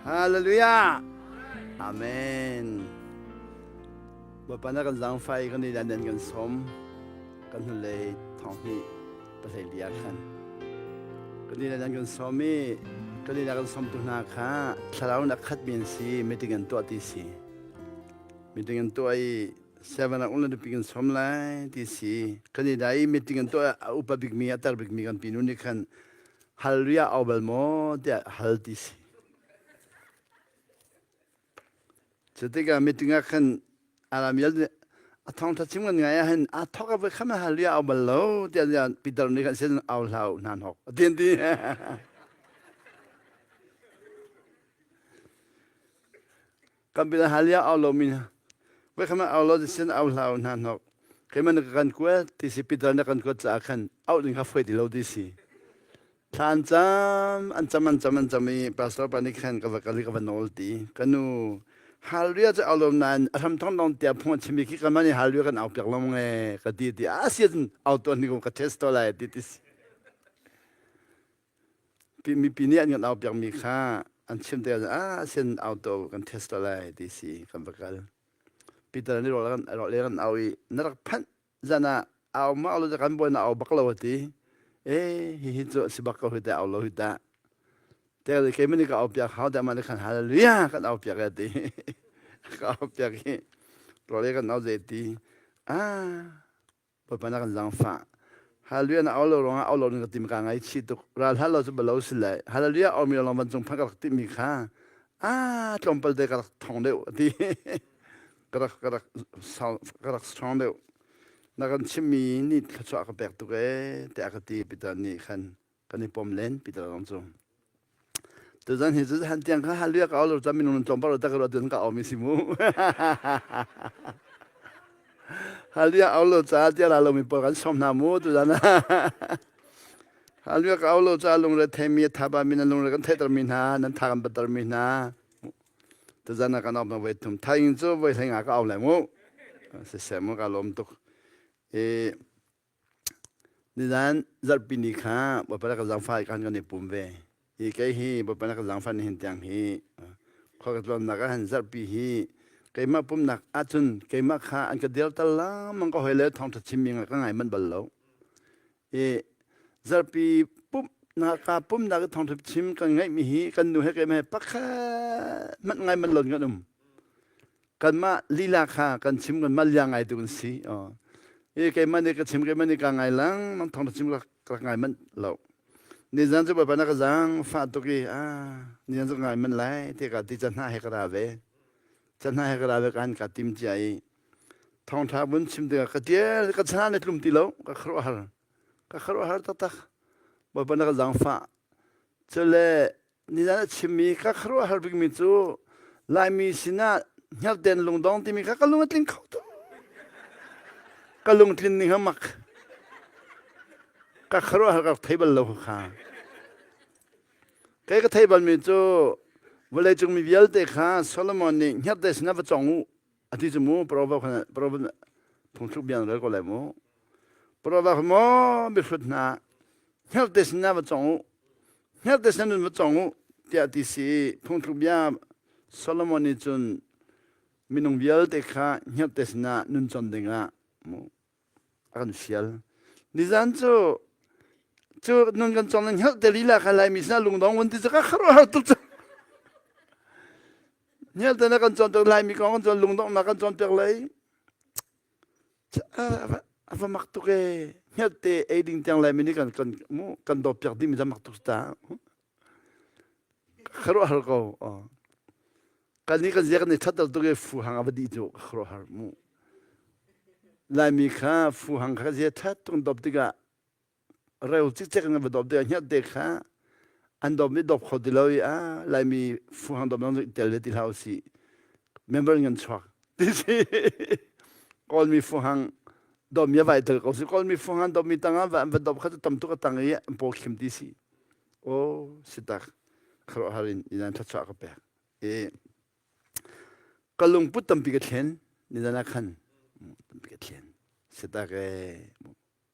Hallelujah. Amen. Bawipa na kan zaangfai kan i dan kan som kan hnulei thong hi pahlei lia khan kan i dan kan som i kan i kan som tu hna kha thlarau na khat mi an si meeting an tuah ti si meeting an tuah i seven ah ulan pi kan som lai ti si kan i dai meeting an tuah a upa bik mi a tar bik mi kan pi nu nih khan Hallelujah au bal maw tiah hal ti si. Cu tikah meeting ah khan Aramiel nih a thawngtha chim kan ngai ahhin a thok a voi kham hallelujah au bal lo tiah Peter nih khan sin au hlau hna hnok a ti ti. Kan bil hallelujah au lo mi voi kham au lo sin au hlau hna hnok. Keimah na kan kuat ti si Peter na kan kuat caah khan auh ding kha foi ti lo ti si. Thla an cam, an cam, an cam, an cam i pastor pa nih khan ka va kal i ka va nawl ti. Ka nu, hallelujah cu au lo nain a hram thong dong tiah phung a chimmi khi kanmah nih hallelujah kan au piak lo nge ka ti ti. A si ahcun au tuan ni ka test to lai ti ti si. Mipi nih an kan au piakmi kha an chim te ah a sin au to kan test to lai ti si kan va kal. Peter nih rawl kan rawl kan au i na rak phanh zan ah au ma lo kan bawi na au bak lo ati e hi hi cu si bak ko hi ta au lo hi ta te le keimah nih ka au piak hau te ma nih khan hallelujah kan au piak ati ka au piak hi rawl kan au zei ti ah Bawipa na kan zaangfah. Hallelujah na au lo ruangah au lo ning ka tim ka ngaihchih tuk. Ral hal lo cu balo si lai. Hallelujah au mi lawng vancung phanh ka rak timi kha ah tlawmpal te ka rak thong deuh ti. ka rak ka rak ka rak strong deuh. Na kan chimmi nih thluachuah ka pek tuk ee tiah ka ti Peter nih khan kan i pom len Peter zong cu. Tuzan hi cu han tiang kha hallelujah ka au lo cam minung tlawmpal ta ka ruah tuzan ka au mi si mu. Hallelujah au lo ca tiah la lo mi pawl kan som hna mu tuzan. Hallelujah ka au lo ca lungre theimi thaba mi nan lungre kan theihter mi hna nan tha kan batter mi hna. Tuzan ah kan op na voi thum thaing cu voi hlei nga ka au lai mu. Siseh mu ka lawm tuk. E Nizan zarhpi ni kha Bawipa le ka zaangfah i kan kan i pum ve. Hi kei hi Bawipa le ka zaangfah nihin tiang hi khua ka tlawnnak ah hin zarhpi hi keimah pumnak ahcun keimah kha an ka dirter lengmang ka hawile thawngṭha chimmi ka ngai manh bal lo. I zarhpi pumhnak ka pumnak i thawngṭha chim kan ngeihmi hi kan nu he keimah he pakhat hmanh ngai manh loin kan um. Kanmah lila kha kan chim kanmah lia ngai tu kan si. I keimah nih ka chim keimah nih ka ngai lang mang thong chim ka rak ngai manh lo. Nizan cu Bawipa na ka zang fah tuk i ah nizan cu ngai manh lai ti ka ti can hna he ka ra ve. Can hna he ka ra ve kan ka tim cia i thawngtha vun chim tikah ka tial ka chan ne tlum ti lo ka khuaruahhar ka khuaruahhar taktak Bawipa na ka zangfah cule Nizan a chimmi ka khuaruahhar bikmi cu Laimi sinah hngerten lungdong timi kha ka lung a tling kho tuk. Ka lungtlin ning a mak. Ka khuaruahhar ka thei bal lo kha. Kei ka thei balmi cu vawleicung mi vialte kha Solomon nih hngerhte sinah va cong u a ti cu mu proverb proverb phungthluk bia rel ko lai mu. Proverb maw mihrut hna hngerhte sinah va cong u Hngerhte sin nun va cong u tiah ti si i phungthluk bia Solomon nih cun minung vialte kha hngerhte sinah nun con dingah mu a kan fial. Nizan cu cu nun kan cong hngerhte lila kha Laimi sinah lungdong vun ti cu ka khuaruahhar tuk cu. Hngerhte na kan cawnpiak Laimi kong kan cawn lungdonghnak kan cawnpiak lai. A va mak tuk ee. Hngerhte ei ding tiang Laimi nih kan kan mu kan dawp piak dih mi mak tuk ta. Khuaruahhar ko. Kan nih kan zia kan i thatter tuk i fuhang a va dih cu khuaruahhar mu. Laimi kha fuhang kha zia that tuk dawp tikah reu cikcek in va dawp tikah hngerhte kha an dawp nih dawp kho ti lo i a Laimi fuhang dawp nang tel ve ti hlah usih member ngan chuak ti si Kawlmi fuhang dawpmi a vai tel ko si Kawlmi fuhang dawpmi tangah va an va dawp kha cu tam tuk a tang i an paw khim ti si o si tak khuaruahhar in inan thluachuah ka pek i ka lungput tampi ka thlen nizan ah khan tampi ka thlen si tak e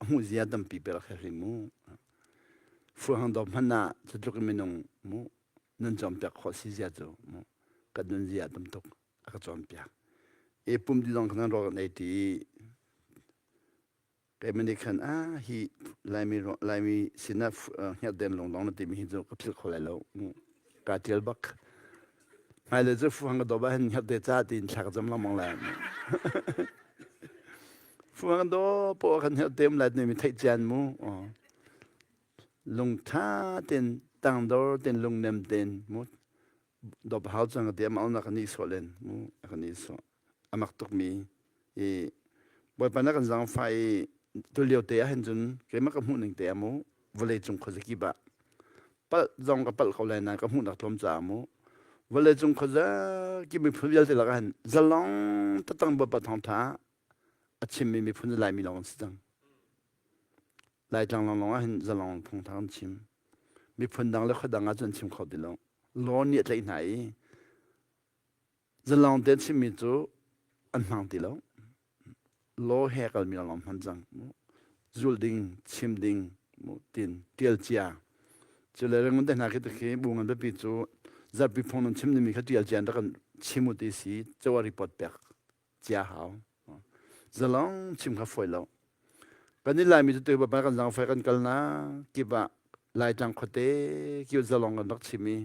a hmuh zia tampi pe rak hrim mu. Fuhang dawp hmanh ah cutluk in minung mu nun cawnpiak khawh si zia cu mu kan nun zia tam tuk a ka cawnpiak. I pum di zong kan rawl kan ei ti keimah nih khan ah hi Laimi Laimi sinah hngerh den lung na timi hi cu ka philh kho lai lo kaa tial bak. Hmailei cu fuhang ka dawp ah hin hngerh te ca tiin thla ka cam lengmang lai. Fuhang ka dawp poah kan hngerh te um lai timi theih cian mu. Lungtha ten tangdor ten lungnem ten mu dawp hau cang ka ti amah na ka nih sawh len mu a ka nih sawh. A mak tukmi i Bawipa na kan zaangfah i tulio te ah hin cun keimah ka hmuh ning te ah mu vawlei cung khuazakip ah palh zong ka palh ko lai nain ka hmuhnak tlawm caah mu vawlei cung khuazakip miphun vialte lakah hin zalong tatang Bawipa thawngtha a chimmi miphun cu Laimi lawng an si cang. Laitlang lawnglawng ah hin zalong thawngtha kan chim. Miphun dang le khuadang ah cun chim kho ti lo. Law nih a tlaih hna i Zalong tein chimmi cu an hmang ti lo. Law he kalmi lawng hman cang. Zul ding, chim ding, tin tial cia. Cu le rangun te hna khi khi bu ngan biapi cu zarpi phung nan chim dingmi kha tial cia rak kan chim u ti si cawa report pek cia hau. Zalong chim kha fawi lo. Kan i Laimi cu tu kan zangfai kan kal na kip ah Laitlang khuate kip zalong kan rak chim i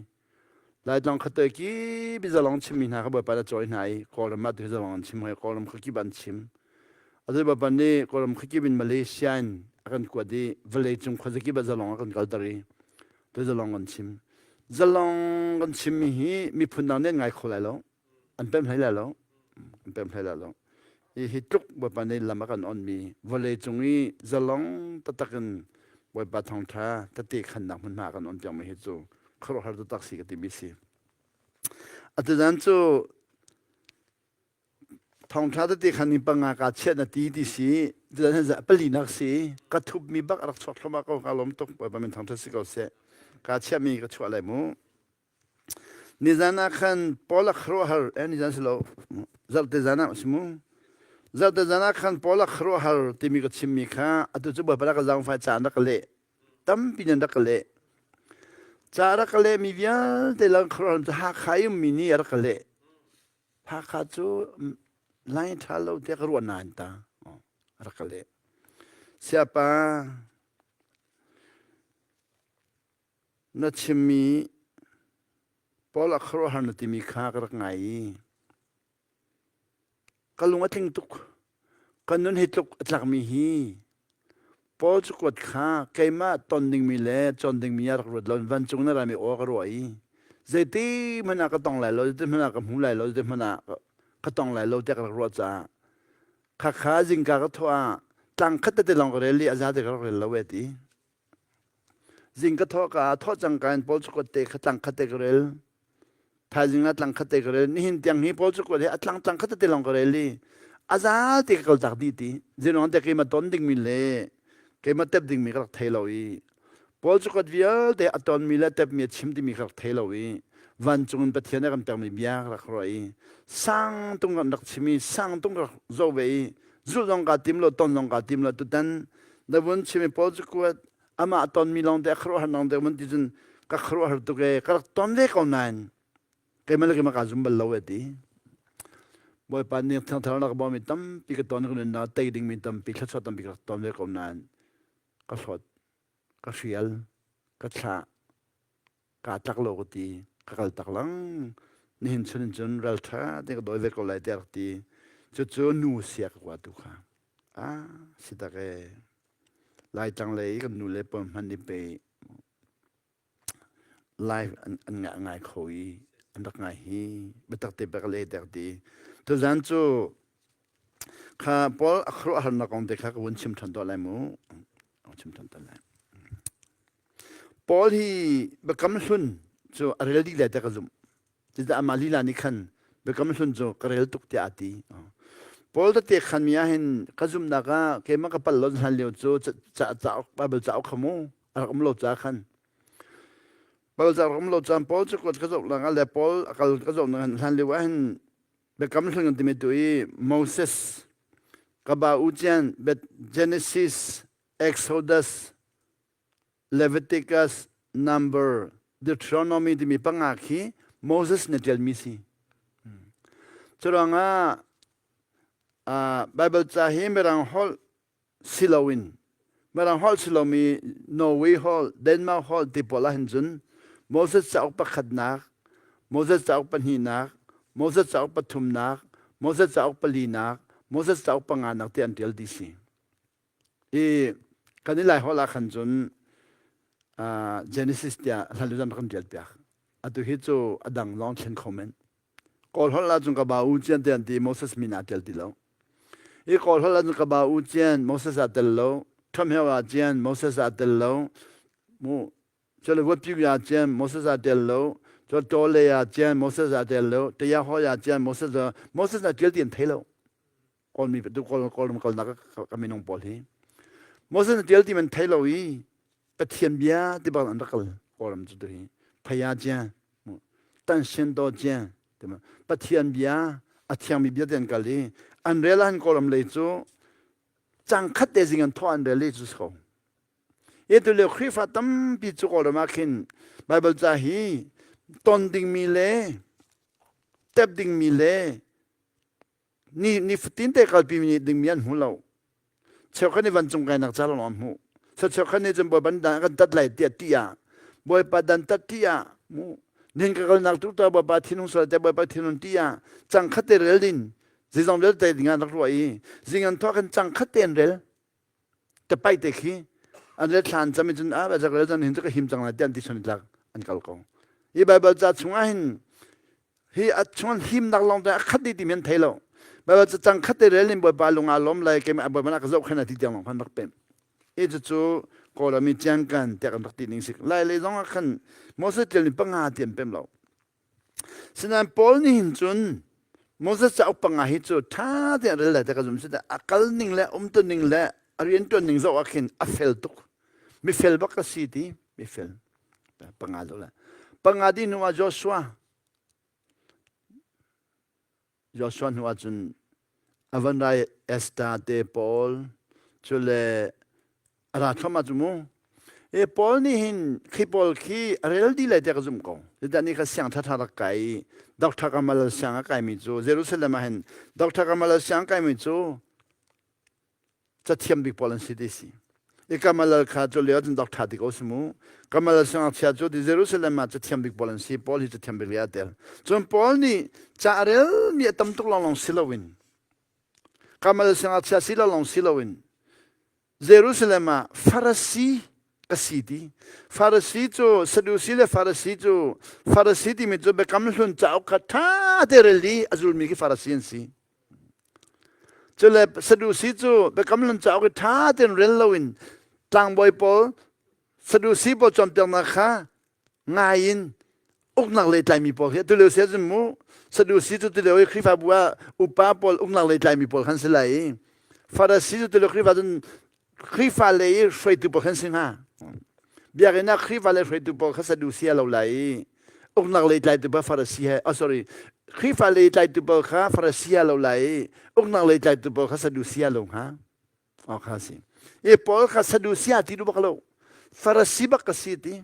Laitlang khuate kip i zalong chimmi hna kha Bawipa na cawi hna i Kawlram ah tu zalong an chim hoi Kawlram khuakip an chim. Atu Bawipa nih Kawlram khuakip in Malaysia in a kan kuat i vawlei cung khuazakip ah zalong a kan kalter i tu zalong kan chim. Zalong kan chimmi hi miphun dang nih an ngai kho lai lo. An pem hlei lai lo. An pem hlei lai lo. Hi hi tluk Bawipa nih lam a kan onmi vawlei cung i zalong taktak in Bawipa thawngṭha tete khannak hmunhma a kan on piakmi hi cu khuaruahhar taktak si ka timi si. Atuzan cu thawngṭha tete khan in panga ka chiah na ti ti si tuzan hi palinak si ka thupmi bak a rak chuak thluahmah ko ka lawm tuk Bawipa min thawngṭha si ko seh. Ka chiahmi ka chuah lai mu. Nizan ah khan Paul a khuaruahhar eh nizan si lo zarhte zan ah si mu zarhte zan ah khan Paul a khuaruahhar timi ka chimmi kha atu cu Bawipa rak ka zaangfai ca an rak ka leh tampi nan rak ka leh ca rak ka leh mi vialte lang khuaruahhar cu Hakha i ummi nih a rak ka leh Hakha cu lai ṭha lo tiah ka ruah nain ta a rak ka leh siapa Na chimmi Paul a khuaruahhar na timi kha ka rak ngai i ka lung a tling tuk. Ka nun hi tluk a tlakmi hi Paul cakuat kha keimah ton dingmi le cawn dingmi ah rak ruat lo vancung na rami aw ka ruah i zeiti hmanh ah ka tong lai lo, zeiti hmanh ah ka hmu lai lo, zeiti hmanh ah ka tong lai lo tiah ka rak ruah caah khakha zingka ka thawh ah tlang khat tete lawng ka rel i a za te ka rak rel lo e ti. Zing ka thawh ka ah thawh cangka in Paul cakuat te kha tlang khat te ka rel. Thaizing ah tlang khat te ka rel. Nihin tiang hi Paul cakuat hi a tlang tlang khat te lawng ka rel i a za te ka kal tak dih ti. Zeiruang te keimah ton dingmi le keimah tep dingmi ka rak thei lo i Paul cakuat vialte a tonmi le tepmi a chim timi ka rak thei lo i vancung in Pathian a kan pekmi bia ka rak ruah i sang tung kan rak chim i sang tung ka rak zoh ve i zulh zong kaa tim lo ton zong kaa tim lo tutan na vun chim i Paul cakuat amah tonmi lawng te a khuaruahhar lawng te mun ti cun ka khuaruahhar tuk e ka rak ton ve ko nain keimah le keimah kaa zum bal lo e ti Bawipa nih thangthar nak bawmi tampi ka ton ka nunnak tei dingmi tampi thluachuah tampi ka rak ton ve ko nain ka hlawt ka hrial ka thlah kaa tlak lo ka ti ka kal tak lang nihin chun in cun ralṭha te ka dawi ve ko lai tiah rak ti cucu nu sia ka kua tu kha ah si tak e Laitlang lei kan nu le pa hman i pe live an an ngah ngai kho i an rak ngai hi biatak te bak le tek ti tuzan cu kha Paul a khuaruahharnak kong te kha ka vun chim ṭhan tuah lai mu chim ṭhan tuah lai Paul hi Biakam Hlun cu a rel dih lai tiah ka zumh. Cucaah amah lila nih khan Biakam Hlun cu ka rel tuk tiah a ti. Paul tete khanmi ah hin ka zumhnak ah keimah ka pal lo hlan lio cu cauk Bible cauk kha mu a rak um lo caah khan Bible cauk rak um lo caan Paul cu ka zoh lang ah le Paul a kal ka zoh hlan lio ah hin Biakam Hlun kan timi tu i Moses ka ba u cian Genesis Exodus. Leviticus, Number, Deuteronomy timi panga khi Moses nih ṭialmi si. Curuangah Bible ca hi Mirang holh si loin Mirang holh si lomi Norway holh, Denmark holh ti pawl ahhin cun Moses cauk pakhatnak, Moses cauk pahnihnak, Moses cauk pathumnak, Moses cauk palinak, Moses cauk panganak ti an ṭial ti si. I kan i Lai holh ah khan cun Genesis tiah hlan zan kan ṭial piak. Atu hi cu a dang lawng thlen kho men. Kawl holh ah cun ka ba u cian te an ti Moses min aa tel ti lo. I Kawl holh ah cun ka ba u cian Moses aa tel lo. Ṭhamheu ah cian Moses aa tel lo. Mu cule vuatpiu ah cian Moses aa tel lo. Cun tawle ah cian Moses aa tel lo. Tayahoi ah cian Moses Moses aa ṭial ti an thei lo. Kawlmi tu Kawl Kawlram kalnak ka minung pawl hi Moses na ṭial ti man thei lo i Pathian bia ti bak an rak kal Kawlram cu tu hi phaya jian tan shin do jian Pathian bia a thiangmi bia te an kal i an rel han Kawlram lei cu cang khat te zing an thawh an rel i cu si ko E tu lio Khrihfa tampi cu Kawlram ah khin Bible ca hi ton dingmi le tep dingmi le ni ni fatin te kalpi mi dingmi an hmu lo cheukhat nih vancung kainak ca lawng an hmuh so cheukhat nih cun bawipa dan kan tat lai tiah ti ah bawipa dan tat ti ah mu nin ka kalnak tu ta bawipa thinhung sual te bawipa thinhung ti ah cang khat te rel din zeizong vialte ding ah rak ruah i zing an thawk in cang khat te an rel te pai te khi an rel thlan cam in cun a ba rel cun hin cu ka him cang lai tiah an ti chun tlak an kal ko hi bible ca chung ah hin hi a chung himnak lawng te a khat dih ti men thei lo Baibal ca cang khat te rel in Bawipa lung aa lawm lai keimah Bawipa na ka zohkhenh ti tiang lawng khan rak pem i cucu Kawlami ciangkan tiah kan rak ti ning sik lai lei zong ah khan Moses ṭial ni panga ti an pem lo sinain Paul nih hin cun Moses cauk panga hi cu ṭha tein rel lai te ka zum si a kal ning le umtu ning le a rianṭuan ning zoh ah khin a fel tuk mifel bak ka si ti mifel panga zoh le panga di hnu ah Joshua Joshua hnu ah cun a van rai Esther te Paul cu le a ra thluahmah cu mu e Paul nih hin khi Paul khi a rel dih lai tiah ka zumh ko zeicah ni kha siang ṭhaṭha rak kai i Dr. Kamal siang a kaimi cu Jerusalem ah hin Dr. Kamal siang kaimi cu cathiam bik pawl an si ti si. I Kamalal kha cu lio cun doctor ti ko si mu. Kamalal siangngakchia cu ti Jerusalem ah cathiam bik pawl an si. Paul hi cathiam bik aa tel. Cun Paul nih ca a relmi a tam tuk lawnglawng si loin Kamalal siangngakchia si lo lawng si loin Jerusalem ah Farasi ka si ti. Farasi cu Sadusi le Farasi cu Farasi timi cu Biakam Hlun cauk kha ṭha te rel i a zulmi khi Farasi an si. Cule Sadusi cu Biakam Hlun cauk i ṭha tein rel loin tlangbawi pawl Sadusi pawl cawnpiaknak kha ngai in uknak lei tlaimi pawl hi atu lio si ahcun mu Sadusi cu tulio i Khrihfabu ah upa pawl uknak lei tlaimi pawl khan si lai i Farasi cu tulio Khrihfa cun Khrihfa lei i hruaitu pawl khan si hnga. Biakinn ah Khrihfa lei hruaitu pawl kha Sadusi a lo lai i uknak lei tlaitu pawl Farasi he oh sorry Khrihfa lei tlaitu pawl kha Farasi a lo lai i uknak lei tlaitu pawl kha Sadusi a lo hnga. Oh kha si. I Paul kha Sadusi a ti duh bak lo. Farasi bak ka si ti.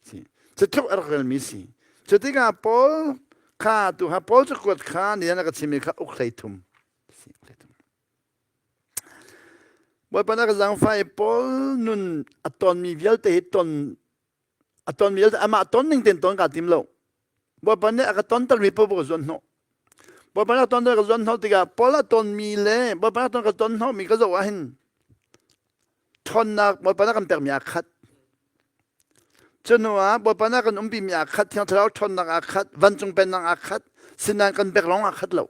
Si. Cutluk a rak relmi si. Cu tikah Paul kha tu ha Paul cakuat kha ni a ka chimmi kha uk hlei thum. Si, hlei thum. Bawipa na ka zaangfah i Paul nun a tonmi vialte hi ton a tonmi vialte amah ton ning tein ton kaa tim lo. Bawipa nih a ka tontermi paoh ka zuan hnawh. Bawipa nih a tonter ka zuan hnawh tikah Paul a tonmi le Bawipa nih a ton ka ton hnawhmi ka zoh ahhin ṭhawnnak Bawipa nih a kan pekmi aa khat. Cu hnu ah Bawipa nih a kan umpimi aa khat, Thiang Thlarau ṭhawnnak aa khat, vancung pennak aa khat, sinain kan pek lawng aa khat lo.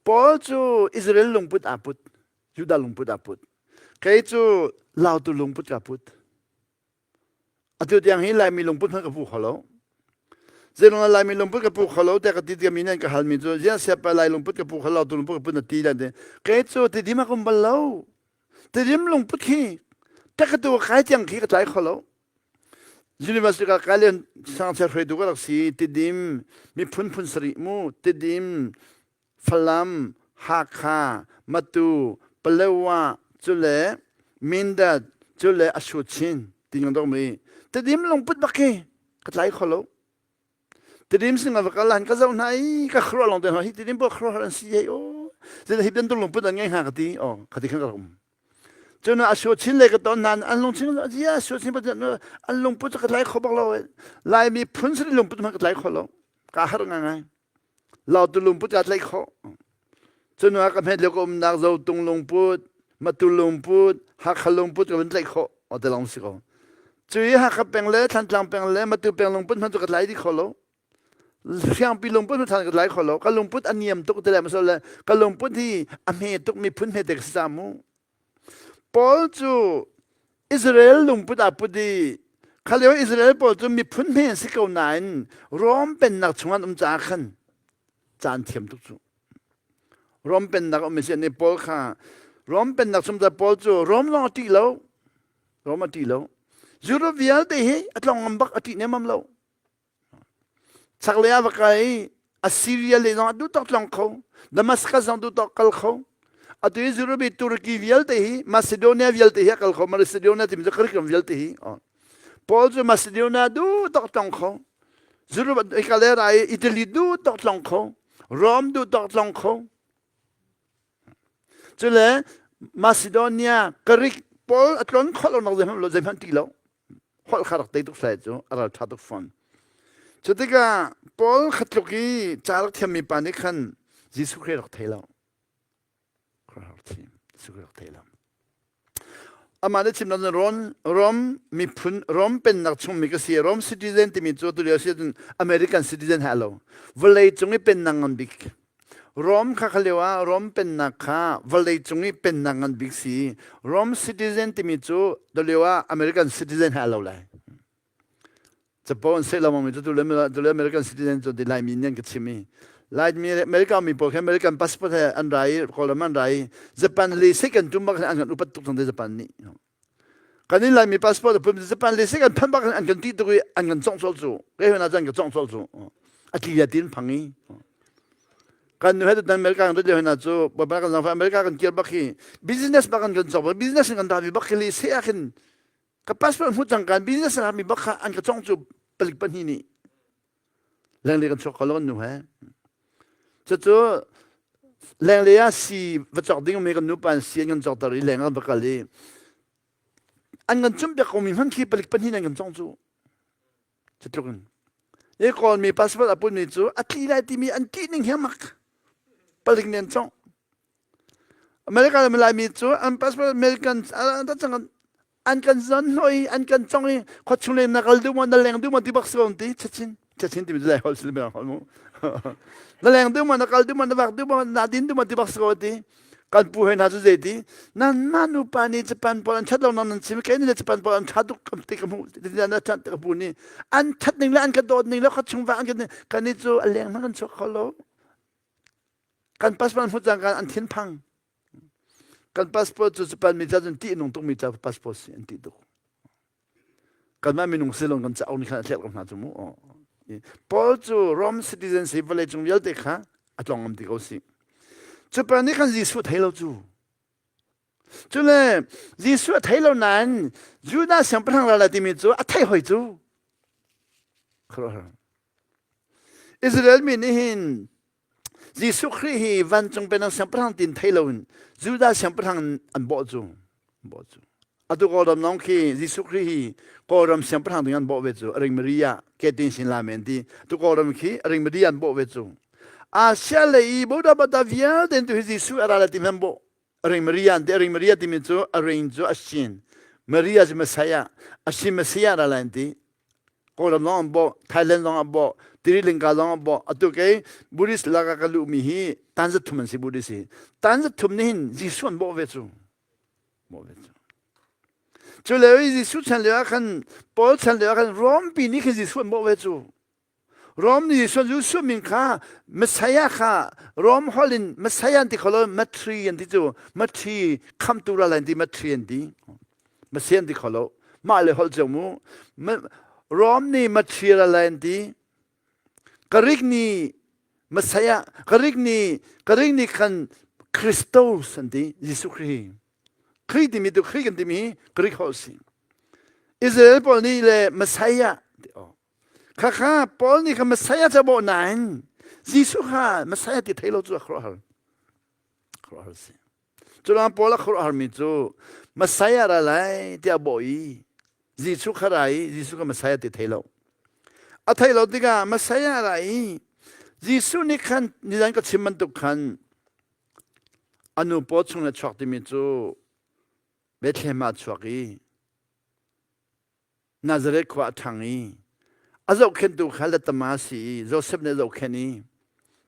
Paul cu Israel lungput aa put, Judah lungput aa put. Kei cu Lautu lungput kaa put. Atu tiang hi Laimi lungput hmanh ka pu kho lo. Zeiruang ah Laimi lungput ka pu kho lo tiah ka ti tikah mi nih an ka halmi cu ziah siapa Lai lungput ka pu kho lo, Lautu lungput ka put na ti dan ti. Kei cu tidim ah ka um bal lo. Tidim lungput khi takatu kai tiang khi ka tlai kho lo. University ka kai len sangchia hruaitu ka rak si Tidim miphun phun sarih mu Tidim Falam Hakha Matu Palewa cule Mindat. Cu le a su chin ti ngang dok mi Tedim lungput bak khi ka tlai kho lo. Tedim sing va kal han ka zoh hna i ka khruah long te hi Tedim bo khruah an si hei o. Zin hi bantuk lungput an ngei hnga ka ti. Oh, ka ti khan ka rak um. Cun a su chin le ka ton hna an lungchin zia su chin an lungput ka tlai kho bak lo. Laimi phun sari lungput hmanh ka tlai kho lo. Ka har ngai. Lautu lungput kaa tlaih khawh. Cun ah ka hmet lio ka umnak Zotung lungput, Matu lungput, Hakha lungput ka vun tlaih khawh. O te long si ko. Cu i Hakha peng le Thantlang peng le Matu peng lungput hmanh cu ka tlai dih kho lo. Hriangpi lungput hmanh ka tlai kho lo. Ka lungput a niam tuk te le masal le ka lungput hi a hme tuk mi phun hme te ka si ca mu. Paul cu Israel lungput aa put i kha lio Israel pawl cu miphun hme an si ko nain Rom pennak chung an um caah khan caan thiam tuk cu. Rom pennak um si an Paul kha Rom pennak chung ca Paul cu Rom lawng a ṭih lo. Rom a ṭih lo. Europe vialte hi a tlong ngam bak a ṭih nemam lo. Chaklei ah va kal i Assyria lei zong ah duh tawk tlong kho, Damascus zong duh tawk kal kho. Atu i Europe i Turkey vialte hi, Macedonia vialte hi a kal kho. Macedonia timi cu Greek ram vialte hi. Paul cu Macedonia duh tawk tlong kho. Europe hika le ra i Italy duh tawk tlong kho. Rome duh tawk tlong kho. Cule Macedonia, Greek pawl a tlon khawh lo nak zeihmanh zeihmanh ti lo. Holh kha rak tei tuk sai cu a ral ṭha tuk fawn. Cu tikah Paul kha tluk i ca rak thiammi pa nih khan Jesuh Khrih rak thei lo. Rak thiam. Jesuh Khrih rak thei lo. Amah nih chim Rom, Rom miphun Rom pennak chungmi ka si. Rom citizen timi cu tulio si ahcun American citizen he a lo. Vawlei cung i pennak ngan bik. Rom kha kha lio ah Rom pennak kha vawlei cung i pennak ngan bik si. Rom citizen timi cu tulio ah American citizen he a lo lai. Capo an seh lo mi cu tule American citizen cu ti Laimi nih an ka chim i Laimi America mi pawl khi American passport he an ra i Kawlram an ra i Japan le seh kan tum bak an kan upat tuk cang te Japan nih. Kan in Laimi passport a pum Japan le seh kan phan bak an kan ti tuk i an kan congh colh cu. Kei hna cu an ka congh colh cu. A tli ya tin phang i. Kan nu he tu America kan rat lio hna cu Bawipa kan zangfah America kan kir bak hi business bak an kan cawk business in kan ra mi bak khi le seh ah khin ka passport hmu cang kan business mi bak kha an ka cong cu palik pahnih nih lenglei kan chuak kho lo kan nu he cucu lenglei ah si va cawk ding mi kan nu pa si an kan cawk ter i leng an va kal i an kan chum piak ko mi hman khi palik pahnih an kan cong cu cutluk in i kawl mi passport a put mi cu a tli lai timi an tih ning hi mak palik nih an cong America le Laimi cu an passport American an kan zon hnawh i an kan cong i khua chung le na kal duh maw na leng duh maw ti bak si ko ti chachin chachin timi lai hol sil mi hol mu na leng duh maw na kal duh maw na vak duh maw na din duh maw ti bak si ko ti kan pu hoi hna cu zei ti nan ma nu pa nih Japan pawl an that lo nan chim kei nih Japan pawl an tha tuk kam ti ka hmu ti na that ka pu ni an that ning le an ka dawt ning le khua chung va an kan kan ni cu a leng hmang kan chuak kho lo Kan passport hmu cang kan an thinphang. Kan passport cu Japan mi ca cun tih nung tukmi ca passport si an tih tuk. Kanmah minung si lawng kan cauk nih khan a tlerh ko hna cu mu. Paul cu Rome citizen si vawlei cung vialte kha a tlong ngam ti ko si. Japan nih khan Jesuh thei lo cu. Cule Jesuh a thei lo nain Judah siangpahrang ral timi cu a thei hoi cu. Israel mi nih hin Jesuh Khrih hi vancung penang siangpahrang tin thei loin Judah siangpahrang an bawh cu. Bawh cu. Atu Kawlram nong khi Jesuh Khrih hi Kawlram siangpahrang ding an bawh ve cu. Aring Maria ketin sin la men ti. Tu Kawlram khi Aring Maria an bawh ve cu. Asia lei i Buddha Bata vialte tu hi Jesuh a ra la ti an bawh. Aring Maria an ti. Aring Maria timi cu Aring cu a sin. Maria cu Messiah. A sin Messiah ra la an ti. Kawlram zong an bawh, Thailand zong an bawh, Sri Lanka zong an bawh. Atu kei Buddhist lak ah ka luhmi hi tanza thum an si Buddhist hi. Tanza thum nih hin Jesuh an bawh ve cu. Bawh ve cu. Cu lio i Jesuh chan lio ah khan Paul chan lio ah khan Rom pi nih khin Jesuh an bawh ve cu. Rom nih Jesuh Jesuh min kha Messiah kha Rom holh in Messiah an ti kho lo Matri an ti cu Matri khamtu ral an ti Matri an ti Messiah an ti kho lo mah le holh cio mu Rom nih Matri ral an ti Greek nih Messiah Greek nih Greek nih khan Christos an ti Jesuh Khrih. Khrih timi tu Khrih kan timi hi Greek holh si. Israel pawl nih le Messiah ti aw. Khakha Paul nih kha Messiah ca bawh nain Jesuh kha Messiah ti thei lo cu a khuaruahhar. Khuaruahhar si. Curuang Paul a khuaruahharmi cu Messiah ra lai tiah bawh i Jesuh kha ra i Jesuh kha Messiah ti thei lo. A thei lo tikah Messiah ra i Jesuh nih khan nizan ka chim bantuk khan a nu paw chung le chuak timi cu Bethlehem ah chuak i Nazareth khua a ṭhang i a zohkhenhtu kha letama si i Josef nih a zohkhenh i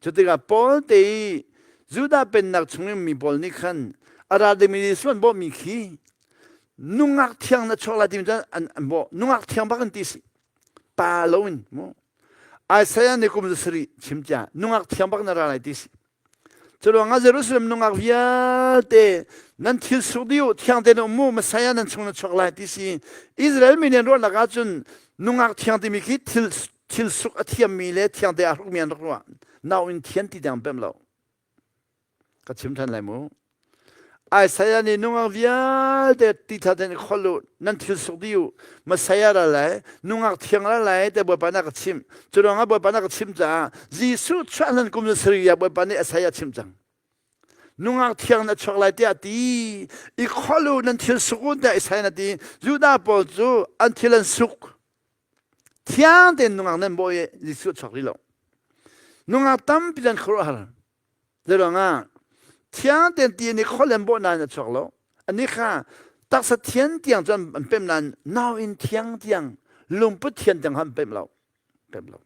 cu tikah Paul te i Judah pennak chungin mi pawl nih khan a ra dingmi Jesuh an bawhmi khi nungak thiang na chuak lai timi cu an an bawh nungak thiang bak an ti si pa loin mu Isaiah nih kum sarih chim cia nungak thiang bak na ra lai ti si Curuangah Jerusalem nungak vialte nan thil suk dih u, thiang tein um u, Messiah nan chung na chuak lai ti si. Israel mi nih an ruahnak ahcun nungak thiang timi khi thil thil suk a thiammi le thiang te aa hrukmi an rak ruah. Nau in thian ti tiang pem lo. Ka chim ṭhan lai mu. Isaiah nih nungak vialte ti tha tein khol u, nan thil suk dih u, Messiah ra lai, nungak thiang ra lai te Bawipa nih a ka chimh. Cu ruangah Bawipa nih a ka chimh caah Jesuh chuah hlan kum sarih ah Bawipa nih Isaiah chimh cang. Nungak thiang na chuak lai tiah a ti. I khol u, nan thil suk u tiah Isaiah na ti. Judah pawl cu an thil an suk. Thiang tein nungak nan bawi i Jesuh chuak rih lo. Nungak tampi an khuaruahhar. Zeiruangah thiang tein ti nih kholem bawh nain a chuak lo. Anih kha taksa thian tiang cu an pemh nain nau in thiang tiang lungput thian tiang an pemh lo. Pemh lo.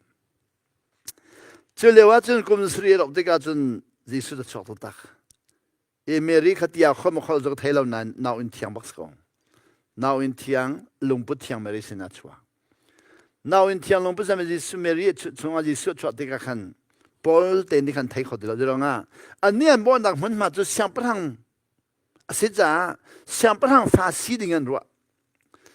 Cu lio ah cun kum sarih a rauh tikah cun Jesuh a chuak taktak. I Mary kha tia khom a khol cu ka thei lo nain nau in thiang bak si ko. Nau in thiang lungput thiang Mary sinah chuak. Nau in thiang lungput sam Jesuh Mary chungah Jesuh chuah tikah khan Paul te nih khan thei kho ti lo ruangah annih an bawhnak hmunhma cu siangpahrang a si caah siangpahrang fa si ding an ruah.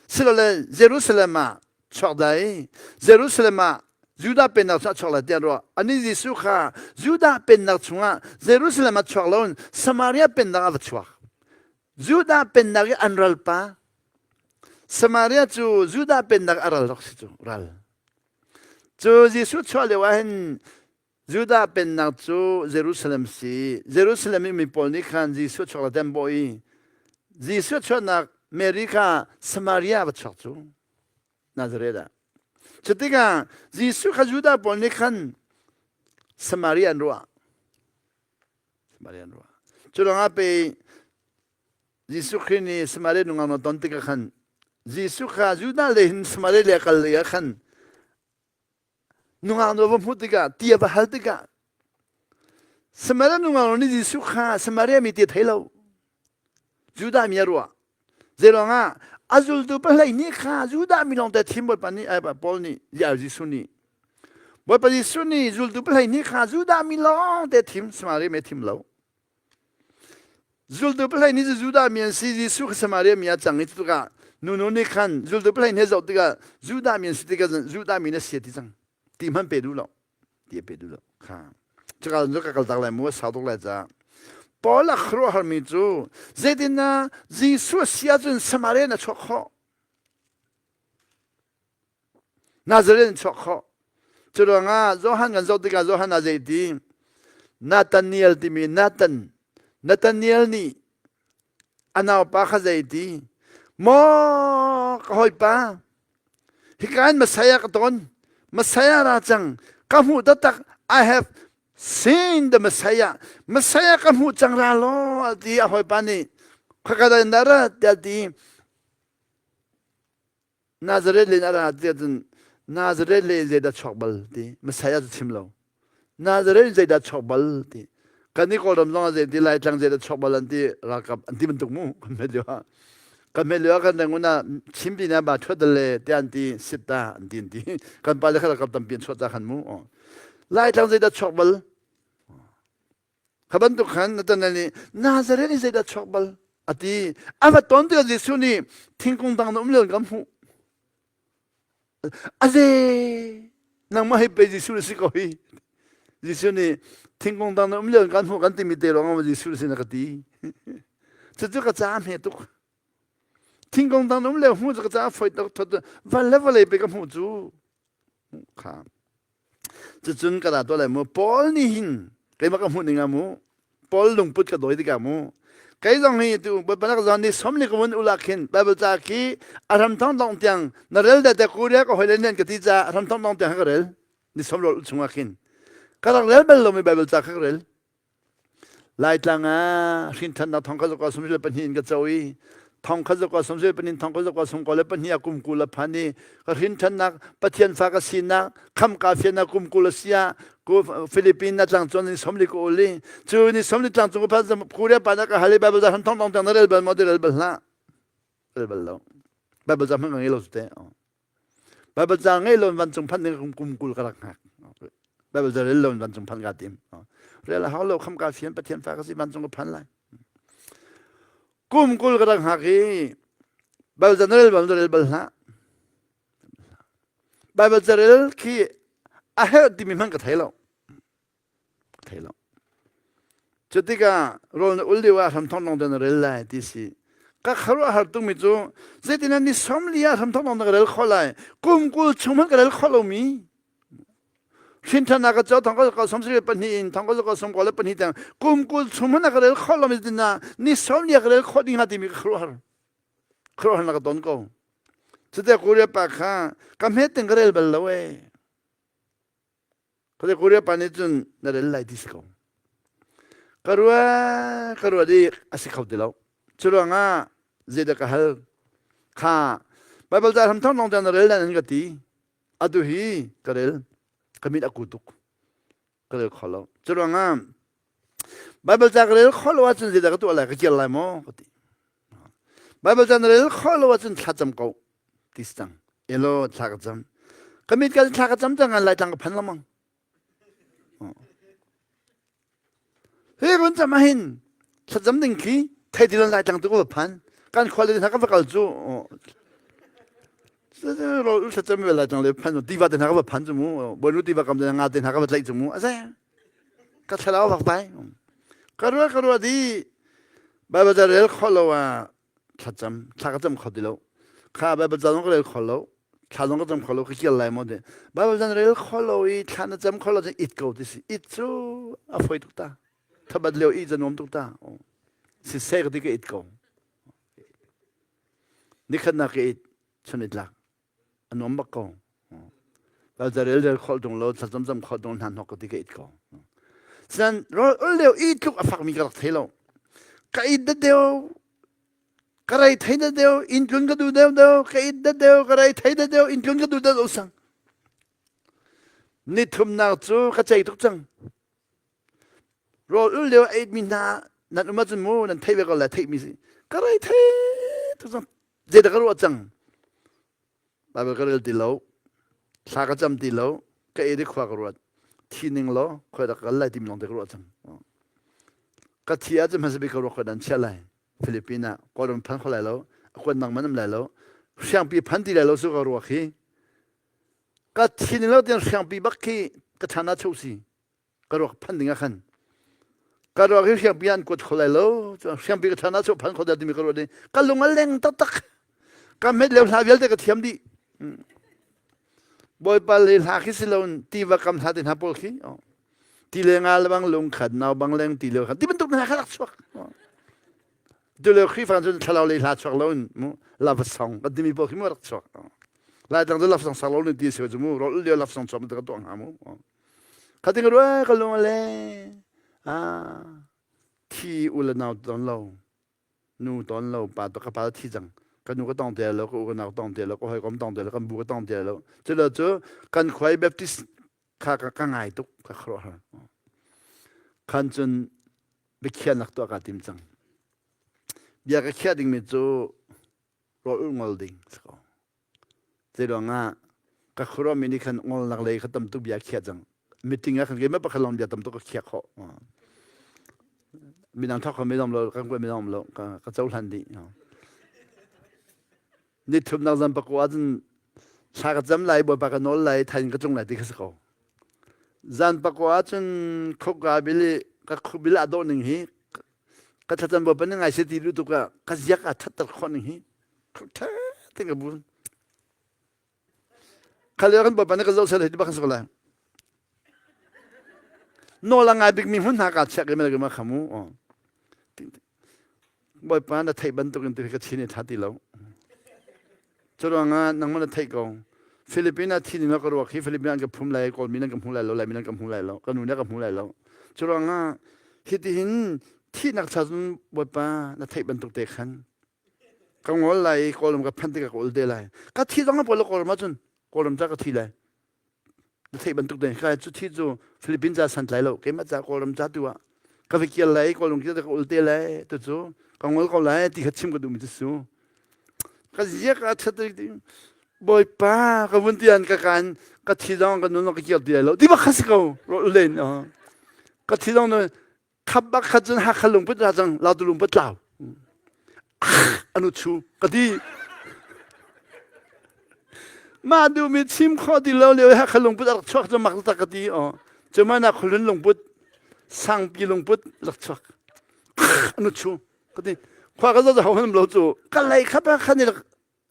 Silole Jerusalem ah chuak dai Jerusalem ah Judah pennak chungah chuak lai tiah ruah. Anih Jesuh kha Judah pennak chungah Jerusalem ah chuak loin Samaria pennak ah va chuak. Judah pennak i an ralpa Samaria cu Judah pennak a ral rak si cu ral. Cu Jesuh chuah lio ah hin Judah pennak cu Jerusalem si. Jerusalem i mi pawl nih khan Jesuh chuak la tem bawh i Jesuh chuahnak Mary kha Samaria va chuak cu Nazareth ah. Cutikah Jesuh kha Judah pawl nih khan Samaria an ruah. Samaria an ruah. Cu ruangah pei Jesuh Khrih nih Samaria nungak na ton tikah khan Jesuh kha Judah lei hin Samaria lei a kal lei ah khan Nungak nu a va hmuh tikah ti a va hal tikah Samaria nungak nu nih Jesuh kha Samaria mi ti a thei lo. Judah mi a ruah. Zeiruangah a zultu pahlei nih kha Judah mi lawngte thim Bawipa nih eh, Paul nih ya Jesuh nih Bawipa Jesuh nih zultu pahlei nih kha Judah mi lawngte thim Samaria mi a thim lo. Zultu pahlei nih cu Judah mi an si, Jesuh kha Samaria mi ah cang i cutikah nunu nih khan zultu pahlei nih zoh tikah Judah mi an si tikah Judah mi na si ti cang. Ti hmanh pe duh lo. Ti a pe duh lo. Kha. Cuka cu ka kal tak lai mu a sau tuk lai caah. Paul a khuaruahharmi cu zeitindah Jesuh si ahcun Samaria in a chuak khawh? Nazareth in chuak khawh. Cu ruangah Johan kan zoh tikah Johan ah zei ti Nathaniel timi Nathan Nathaniel nih a naupa kha zei ti maw ka hawipa hika in Messiah ka ton Messiah ra cang ka hmuh taktak I have seen the Messiah Messiah ka hmuh cang ra law ti a hawipa nih khaka da in dah ra tiah ti Nazareth len a ra ti ahcun Nazareth le zeidah chuak bal ti Messiah cu chim lo. Nazareth in zeidah chuak bal ti. Kan i Kawlram zong ah zei ti Laitlang zeidah chuak bal an ti ralkap an ti bantuk mu kan hmet lio ah. Kan hmet lio ah kan rangun ah Chinpi na ba thuat le te an ti sit ta an ti an ti. Kan pa le kha ralkap tampi an chuah ta khan mu. Laitlang zeidah chuak bal Kha bantuk khan Nathanael nih Nazareth in zeidah chuak bal a ti. A va ton tikah Jesuh nih thingkung dang na um lio kan hmuh. Aze nangmah hi pei Jesuh na si ko hi. Jesuh nih thingkung dang na um lio kan hmuh kan timi te ruangah Jesuh na si na ka ti. Cucu ka ca hme tuk. Thingkung tang um le hmu cu ka ca foi tuk thot van le vawlei pe ka hmuh cu. Kha. Cucun ka ra tuah lai mu. Paul nih hin keimah ka hmuh ning ah mu. Paul lungput ka dawi tikah mu. Kei zong hi tu banak zon ni som ni ka vun ulak hin Bible ca khi a ram thong dong tiang na rel da te Korea ka hoi le nen ka ti ca ram thong dong tiang ka rel ni som rol chungah khin ka rak rel bal lomi Bible ca kha ka rel Laitlang ah hrinthannak thong kha zakwa sum pahnih in ka co i thong kha zakwa sum pahnih thong kha zakwa sum le pahnih ah kum 20 a phan i ka hrinthannak Pathian fa ka sinak kham ka fiannak kum 20 a si ah Philippine na tlang chuan ni somli ka ul i cu ni somli tlang cung ka phan Korea pa na ka hal i Bible za thong thong tang na rel bal maw ti rel bal hlah rel bal lo Bible za hmang ka ngei lo su te Baibal ca ngei lo in vancung phanh ding kum kum 20 ka rak hngak. Baibal ca rel lo in vancung phanh kaa tim. Rel a hau lo kham ka fian Pathian fa ka si vancung ka phan lai. Kum 20 ka rak hngak i Baibal ca na rel bal na rel bal hlah. Baibal ca rel khi a herh timi hmanh ka thei lo. Thei lo. Cu tikah rawl na ul lio ah hramthawk nong na rel lai ti si. Ka khuaruahhar tukmi cu zeitin ni 40 ah hramthawk nong na ka rel khawh lai. Kum 20 chung hmanh ka rel khawh lomi. Hrinthannak ka co thong ka som sari pahnih in thong ka som ko le pahnih tiang kum 20 chung hmanh ka rel khawh lomi tin na ni 40 ah ka rel khawh ding hnga timi ka khuaruahhar. Khuaruahhar na ka ton ko. Cuti Korea pa kha ka hmet ting ka rel bal lo ee. Khuate Korea pa nih cun na rel lai ti si ko. Ka rua ka rua di a si kho ti lo. Cu ruangah zeidah ka hal? Kha Bible ca hram thong lawng na rel nan ka ti. Atu hi ka rel. Ka mit a ku tuk. Ka rel kho lo. Cu ruangah Bible ca ka rel kho lo ahcun zeidah ka tuah lai? Ka kir lai maw? Ka ti. Bible ca na rel kho lo ahcun thlacam ko ti si cang. Elo thla ka cam. Ka mit ka thla ka cam cang lai tlang ka phan lamang. Hi run cam ahin thlacam ding khi thei ti lai tlang tu ka phan. Kan khua le hna ka va kal cu ro thlacam ve lai tlang le phan tiva te hna ka va phan cu mu bonu tiva kam te nga te hna ka va tlaih cu mu a ka thlarau vak pai ka ruah ka ruah di Bible ca rel kho lo ah thlacam thla ka cam kho ti lo kha Bible ca zong ka rel kho lo thla zong ka cam kho lo ka kial lai maw ti Bible ca rel kho lo i thla na cam kho lo cun it ko ti si it cu a foi tuk ta thabat lio i ca nuam tuk ta siseh ka ti ka it ko nikhatnak ka it chun i tlak a nuam bak ko. Kal rel rel khol tung lo thlacam cam khol tung hna hnok ka ti ka it ko. Sinan rol ul leo i tluk a fakmi ka rak thei lo. Ka it da deu ka rei thei da deu in tlun ka du deu deu ka it da deu ka rei thei da deu in tlun ka du da deu sang. Ni thumnak cu ka cei tuk cang. Rawl ul leo a it mi hna nan um ahcun mu nan thei ve ko lai theih mi si. Ka rei thei tuk cang. Zeidah ka ruah cang? Bible ka rel ti lo. Thla ka cam ti lo. Ka e khua ka ruat. Thi ning law khoi dah ka kal lai timi lawng te ka ruah cang. Ka thi ahcun hmasa bik ka ruak khoi dan chiah lai. Philippines ah Kawlram phan kho lai lo. A kuan nang man um lai lo. Hriangpi phan ti lai lo su ka ruak hi. Ka thi ning lo tiang hriangpi bak khi ka chan ah cho si. Ka ruak phan ding ah khan ka ruak hi hriangpi an kuat kho lai lo hriangpi ka than ah chu phan kho da timi ka ruat i ka lung a leng taktak ka met leo hla vialte ka thiam dih bawipa le hla khi si lo tiva kam hla te hna pawl khi ti le nga le bang lung khat nau bang leng ti le khat ti bantuk hna kha rak chuak tu le Khrihfa cun thlarau lei hla chuak lo in mu love song kan timi pawl khi mu rak chuak lai tang cu love song sak lo ni ti si cu mu rol lio love song chuak ka tuah hnga mu Khating rua ka lung le ah thi u le nau ton lo nu ton lo pa to ka pa thi cang ka nu ka tong te lo ka u ka nau tong te lo ka hawikom tong te lo kan bu ka tong te lo cu lo cu kan khuai Baptist kha ka ka ngai tuk ka khuaruahhar khan cun biakhiahnak tuah kaa tim cang bia ka khiah dingmi cu rawl ulh ngol ding si ko Zeiruangah ka khuaruahmi nih khan ngolnak lei kha tam tuk bia a khiah cang. Meeting ah khan keimah pakhat lawng bia tam tuk ka khiah khawh. Midang thawk kho midang lo kan kuat midang lo ka ka cohlan dih. Ni thumnak zan pakua ahcun thla ka cam lai bawipa ka nawl lai thain ka tlung lai ti kha si ko. Zan pakua ahcun khukka bil i ka bil a dawh ning hi. Ka thlacam bawipa nih ngai se ti lu tuk ah ka ziak a thatter khawh ning hi ṭha te ka bun. Kha lio kan bawipa nih ka zoh sel hei ti bak kan si ko lai. Nawl a ngai bikmi hmun hna kaa chiah ke mel ke ma khamu. Bawipa na theih bantukin tu hi ka chin i ṭha ti lo. Curuangah nangmah na theih ko. Philippine ah thi ning ka ruak hi Philippine an ka phum lai, Kawlmi nan ka hmu lai lo, Laimi nan ka hmu lai lo, ka nu nih ka hmu lai lo. Curuangah hitihin thihnak cha cun Bawipa na theih bantuk te khan ka ngol lai i Kawlram ka phanh tikah ka ul te lai. Ka thi zong a pawl lo Kawlram ahcun Kawlram ca ka thi lai. Na theih bantuk te ka cu thi cu Philippines ca santlai lo keimah ca Kawlram ca tu ah ka va kial lai Kawlram kial ka ul te lai tu cu ka ngol ko lai ti kha chim ka duhmi cu su ka ziak a that bawipa ka vun tian ka kan ka thi zong ka nun ka kial ti lai lo ti bak kha si ko ro len ka thi zong khap bak khat cun hakha lungput ra cang lautu lungput tlau anu chu ka ti mah duhmi chim khawh ti lo lio hakha lungput a rak chuak cu mak tak ka ti o cuma na khulun lungput sangpi lungput rak chuak anu chu ka ti khua ka zo ho hanam lo cu ka lei kha pa khan rak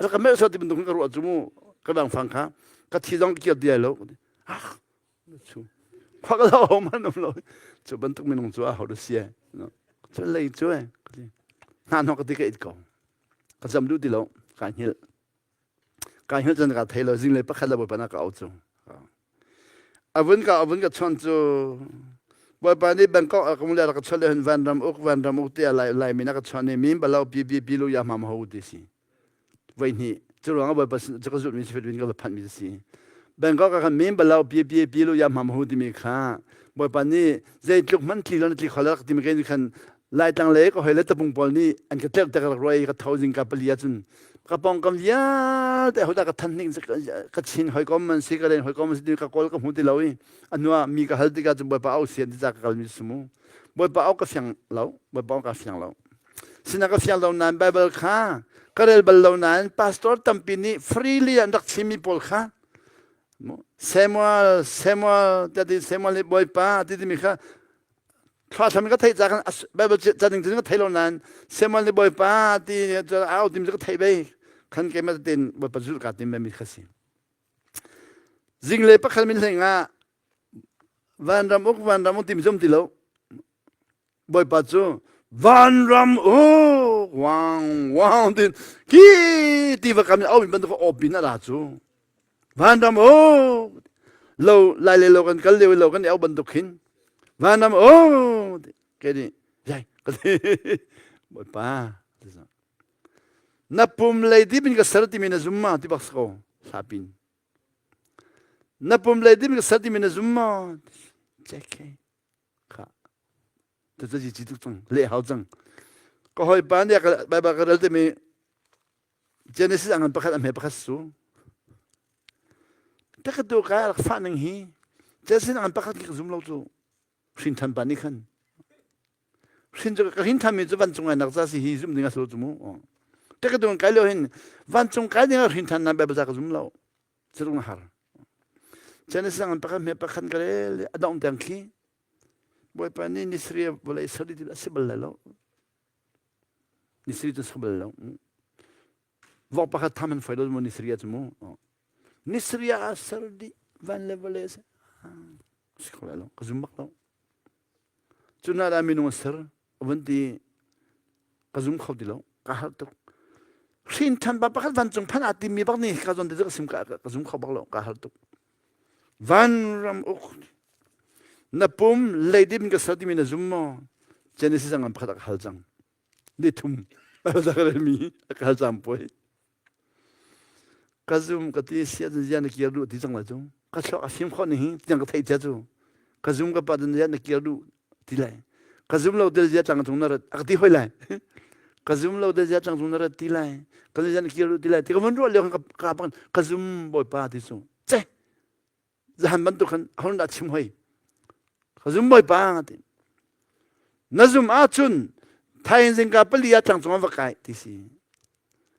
rak ka melh ti bantuk ka ruah cu mu ka bang fang kha ka thi zong kial ti lo ah Cu khua ka lo man um lo. Cu bantuk minung cu a ho sia. Cu lei cu eh. Hna hnok ka ti ka it ko. Ka zam duh ti lo. Ka hngilh. Ka hngilh cun ka thei lo. Zinglei pakhat le bawipa na ka au cu. Avun ka avun ka chon cu Bawipa nih Bangkok a kum le rak ka chon le hun vanram uk vanram uk tiah lai lai mi na ka chon i min balau pi pi pi lu ya ma ma ho ti si. Voihnih cu ruangah Bawipa sin cu ka zulhmi si ka va phanhmi a si. Bangkok ah khan min balau pi pi pi lu ya hmam hu timi kha Bawipa nih zeitluk hmanh tli lo na tli kho rak timi kei nih khan Laitlang le ka hoi le tapung pawl nih an ka tlerh tek rak ruai ka tho zingka pali ahcun ka pawngkam vialte hodah ka than ning ka chin hawikom an si ka len hawikom an si ka kawl ka hmu ti lo i a hnuah mi ka hal tikah cun Bawipa au sian ti ca ka kalmi si mu Bawipa au ka fiang lo Bawipa au ka fiang lo Sinah ka fiang lo nain Baibal kha ka rel bal lo nain pastor tampi nih freely an rak chimmi pawl kha Samuel Samuel ti Samuel nih Bawipa ti timi kha thla ka theih ca khan Baibal ca ning ka thei lo nain Samuel nih Bawipa ti au timi ka theih bei khan keimah tein Bawipa zulh ka tim mi kha si zinglei pakhat min hleng ah vanram uk vanram uk timi zum ti lo Bawipa cu vanram uk wang wang tin ki ti va kam au bantuk aw pin a ra cu vanram uk lo lai le lo kan kal lio lo kan au bantuk khin vanram uk ke ni yai ka ti Bawipa na pum lei dip in ka ser timi na zum ma ti bak ko hlapin na pum lei dip in ka ser timi na zum ma check Kha. Cucu ci tuk cang leh hau cang. Ka hawipa nih Baibal ka rel timi Genesis angan pakhat a hme pakhat su. Ka tu ka rak fah ning hi Genesis angan pakhat ka zum lo cu hrin than pa nih khan hrin cu ka hrin than mi cu vancung ai nak za si hi zum ding a si lo cu mu. Te ka tu kai lio hin vancung kai ding a hrin than na Baibal za ka zum lo. Cu har. Genesis angan pakhat hme pakhat ka rel a dong tiang khi Bawipa nih nisri vawlei ser ti a si bal lai lo. Nisri cu si bal lo. Vok pakhat tham an foi lo mu nisri cu mu. Nisri ah ser dih van le vawlei si. Si kho lai lo. Ka zum bak lo. Cu na dah minung a ser a vun ti ka zum kho ti lo ka har tuk hrin than pa pakhat vancung phan aa timmi bak nih ka zawn te ka sim ka ka zum kho bak lo ka har tuk vanram uk na pum leidim ka ser timi na zum maw Genesis ang pakhat a ka hal cang ni thum mi a ka hal cang poi Ka zum ka ti sia cun zia na kir duh ti cang lai cu. Ka thluak a fim khawh ning hi tiang ka theih cia cu. Ka zum ka pa cun zia na kir duh ti lai. Ka zum lo del zia tlang cung na rat a ka ti hoi lai. Ka zum lo del zia tlang cung na rat ti lai. Ka zia na kir duh ti lai. Ti ka vun ruah lio ka ka bang ka zum bawipa ti cu. Che zahan bantuk khan hon dah chim hoi ka zum bawipa ti na zum ahcun thaizing ka pali ah tlangcung ah va kai ti si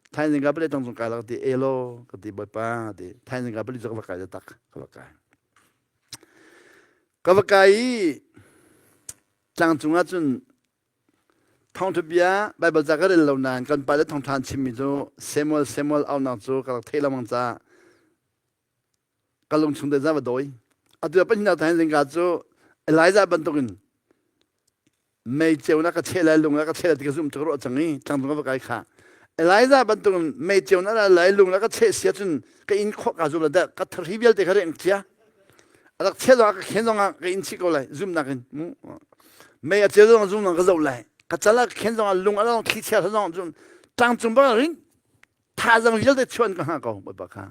thaizing ka pali tlangcung kai la ti elo ka ti bawipa ti thaizing ka pali cu ka va kai tak ka va kai ka va kai i tlangcung ah cun. Thawngṭha bia Baibal ca ka rel lo nain kan pa le thawngṭha an chimmi cu Samuel Samuel aunak cu ka rak theih lengmang caah ka lungchung te za va dawi. Atu ah pahnihnak tahin zingka cu Elijah bantukin mei ceunak ka cheh lai lung ka cheh lai ti ka zumh cu ka ruah cang i tlangcung ka va kai kha Elijah bantukin mei ceunak la lai lung la ka cheh sia cun ka inn khawh ka zum la dah ka thari vialte kha reng cia a rak cheh zong ka khen zong ah ka inn chih ko lai zumnak in mu mei a ceu zong zumnak ka zoh lai ka cal ah khen zong ah lung a long thli chia zong zum tlangcung bang ring thazang vialte chuan ka hnga ko bawipa kha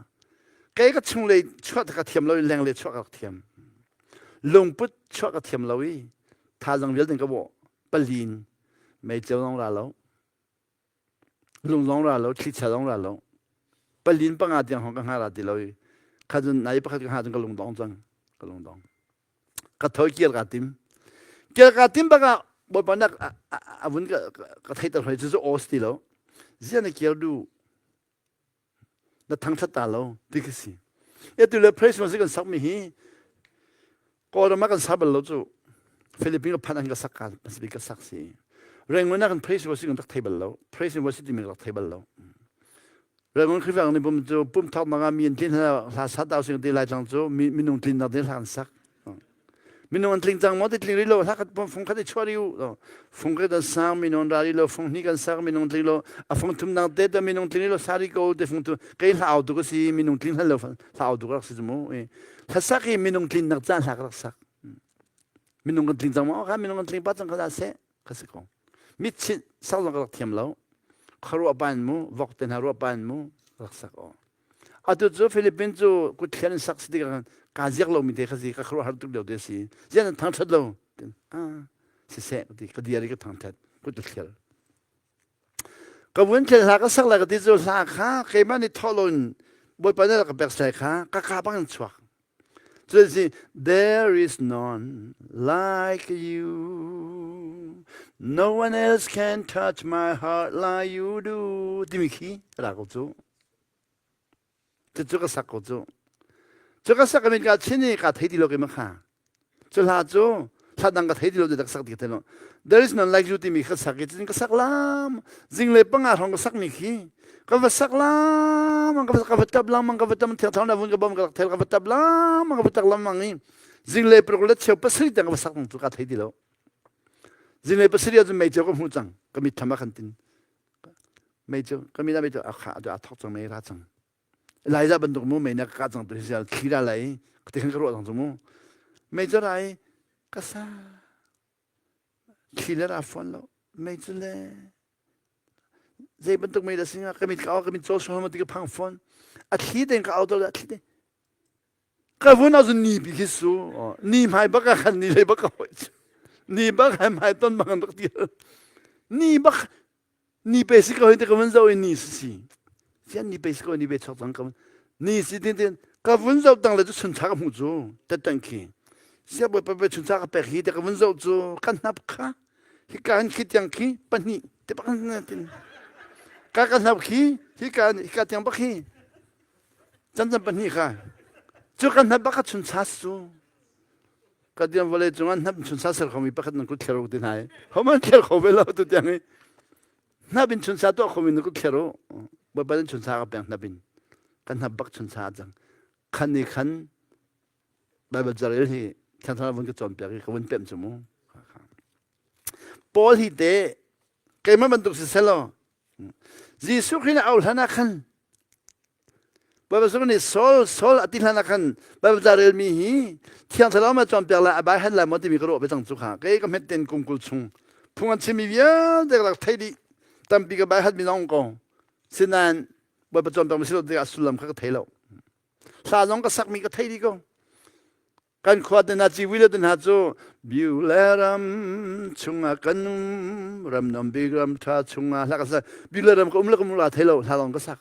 kei ka chunglei chuah ka thiam lo i lenglei chuah ka thiam lungput chuah ka thiam lo i thazang vialte ka bawh palin mei ceu zong ra lo lung zong ra lo thlichia zong ra lo palin panga tiang hong ka hnga ra ti lo i kha cun nai pakhat ka hnga cun ka lungdong cang ka lungdong ka tho kir ka tim kir ka tim bak ah bawipa nak a vun ka ka theiter hoi cu cu os ti lo zia na kir du na thangthat ta lo ti ka si e tu le praise music kan sak mi hi Kawlram ah kan sa bal lo cu Philippines ka phan an ka sak ka Pacific ka sak si Rangoon ah kan praise worship kan rak thei bal lo praise worship timi rak thei bal lo Rangoon Khrihfa nih pum cu pum thawk nak ah mi an tlin hla sa ta using ti lai tlang cu minung tlin nak ding hla kan sak minung an tling cang maw ti tling rih lo hla khat fung khat i chuah rih u fung khat an sang minung ra rih lo fung hnih kan sak minung tling lo a fung thum nang te te minung tling rih lo sa rih ko te fung tu kei hla au tu ka si minung tling hlan lo hla au tu ka rak si mu hla sak i minung tlin nak caan hla ka rak sak minung kan tling cang maw kha minung kan tling pa cang kha seh ka si ko mit chit sak zong ka rak thiam lo khuaruah pan mu vok te hna ruah pan mu rak sak o atu cu Philippines cu kutthlian in sak si tikah kaa ziak lomi te kha si ka khuaruah har tuk lio te si zian an thangthat lo ah siseh ka ti ka diar i ka thangthat kut ka thlial ka vun thlial hla ka sak lai ka ti cu hla kha keimah nih thawh loin bawipa nih ka pek sai kha ka ka bang in chuak Cu si there is none like you no one else can touch my heart like you do timi khi ra ko cu cucu ka sak ko cu cu ka sak min ka chin i ka thei ti lo ke ma kha cu hla cu hla dang ka thei ti lo ti ka sak ti ka thei lo there is none like you timi ka sak i cun ka sak lam zinglei panga hrawng ka sak mi khi ka va sak lam ka va ka va tap lam ka va tam thiang thau na vun ka bom ka rak thel ka va tap lam ka va tak lam mang i zinglei paruk le cheu pasarih tiang ka va sak tang cu ka thei ti lo zinglei pasarih ahcun mei ceu ka hmu cang ka mit tham ah khan tin mei cu ka mit ah mei cu a kha a thok cang mei ra cang Elijah bantuk mu mei na ka cang tu hi thli ra lai ka ti khan ka ruah cang cu mu mei cu rai ka sa thli le ra fawn lo mei cu le zei bantuk mei dah si hnga ka mit ka au ka mit caw sual ti ka phang fawn a thli tein ka au to a thli te ka vun ahcun ni pi khi su ni hmai bak ah khan ni lei bak ka hoi cu ni bak hai hmai ton bang rak ti ni bak ni pe si ko te ka vun zoh i ni si si sian ni pe si ko ni pe chok cang ka ni si tin tin ka vun zoh tang le cu chuncha ka hmuh cu tetang khi sia bawi pe chuncha ka pek hi te ka vun zoh cu ka hnap kha hika hin khi tiang khi pahnih te bak tin ka ka hnap khi hika hika tiang bak hi can can pahnih kha cu ka hnap bak ka chun sas cu ka tiang vawlei cungah hnap chun sa ser khomi pakhat nan kut thler u ti hna i homan thler kho ve lo tu tiang i hnap in chun sa tuah khomi nan kut thler u bawipa nan chun sa ka pek hnap in ka hnap bak chun sa cang khan ni khan Baibal carel hi Thiang Thlarau vun ka cawnpiak i ka vun pemh cu mu. Paul hi te keimah bantuk si selaw Jesuh Khrih nih au hlan ah khan Baibal sung nih Saul Saul a ti hlan ah khan Baibal ca relmi hi Thiang Thlarau ma cawnpiak lai a bai han lai maw timi ka ruah ve cang cu kha kei ka hmet ten kum kul chung phung an chimmi vialte ka rak thei dih tampi ka bai hat mi zong ko sinain Bawipa cawnpiak mi si lo tikah sullam kha ka thei lo Hla zong ka sakmi ka thei dih ko. Kan khua te hna civi le te hna cu biu le ram chungah kan um ram nom bik ram tha chungah hla ka sak biu le ram ka um le ka um la thei lo hla lawng ka sak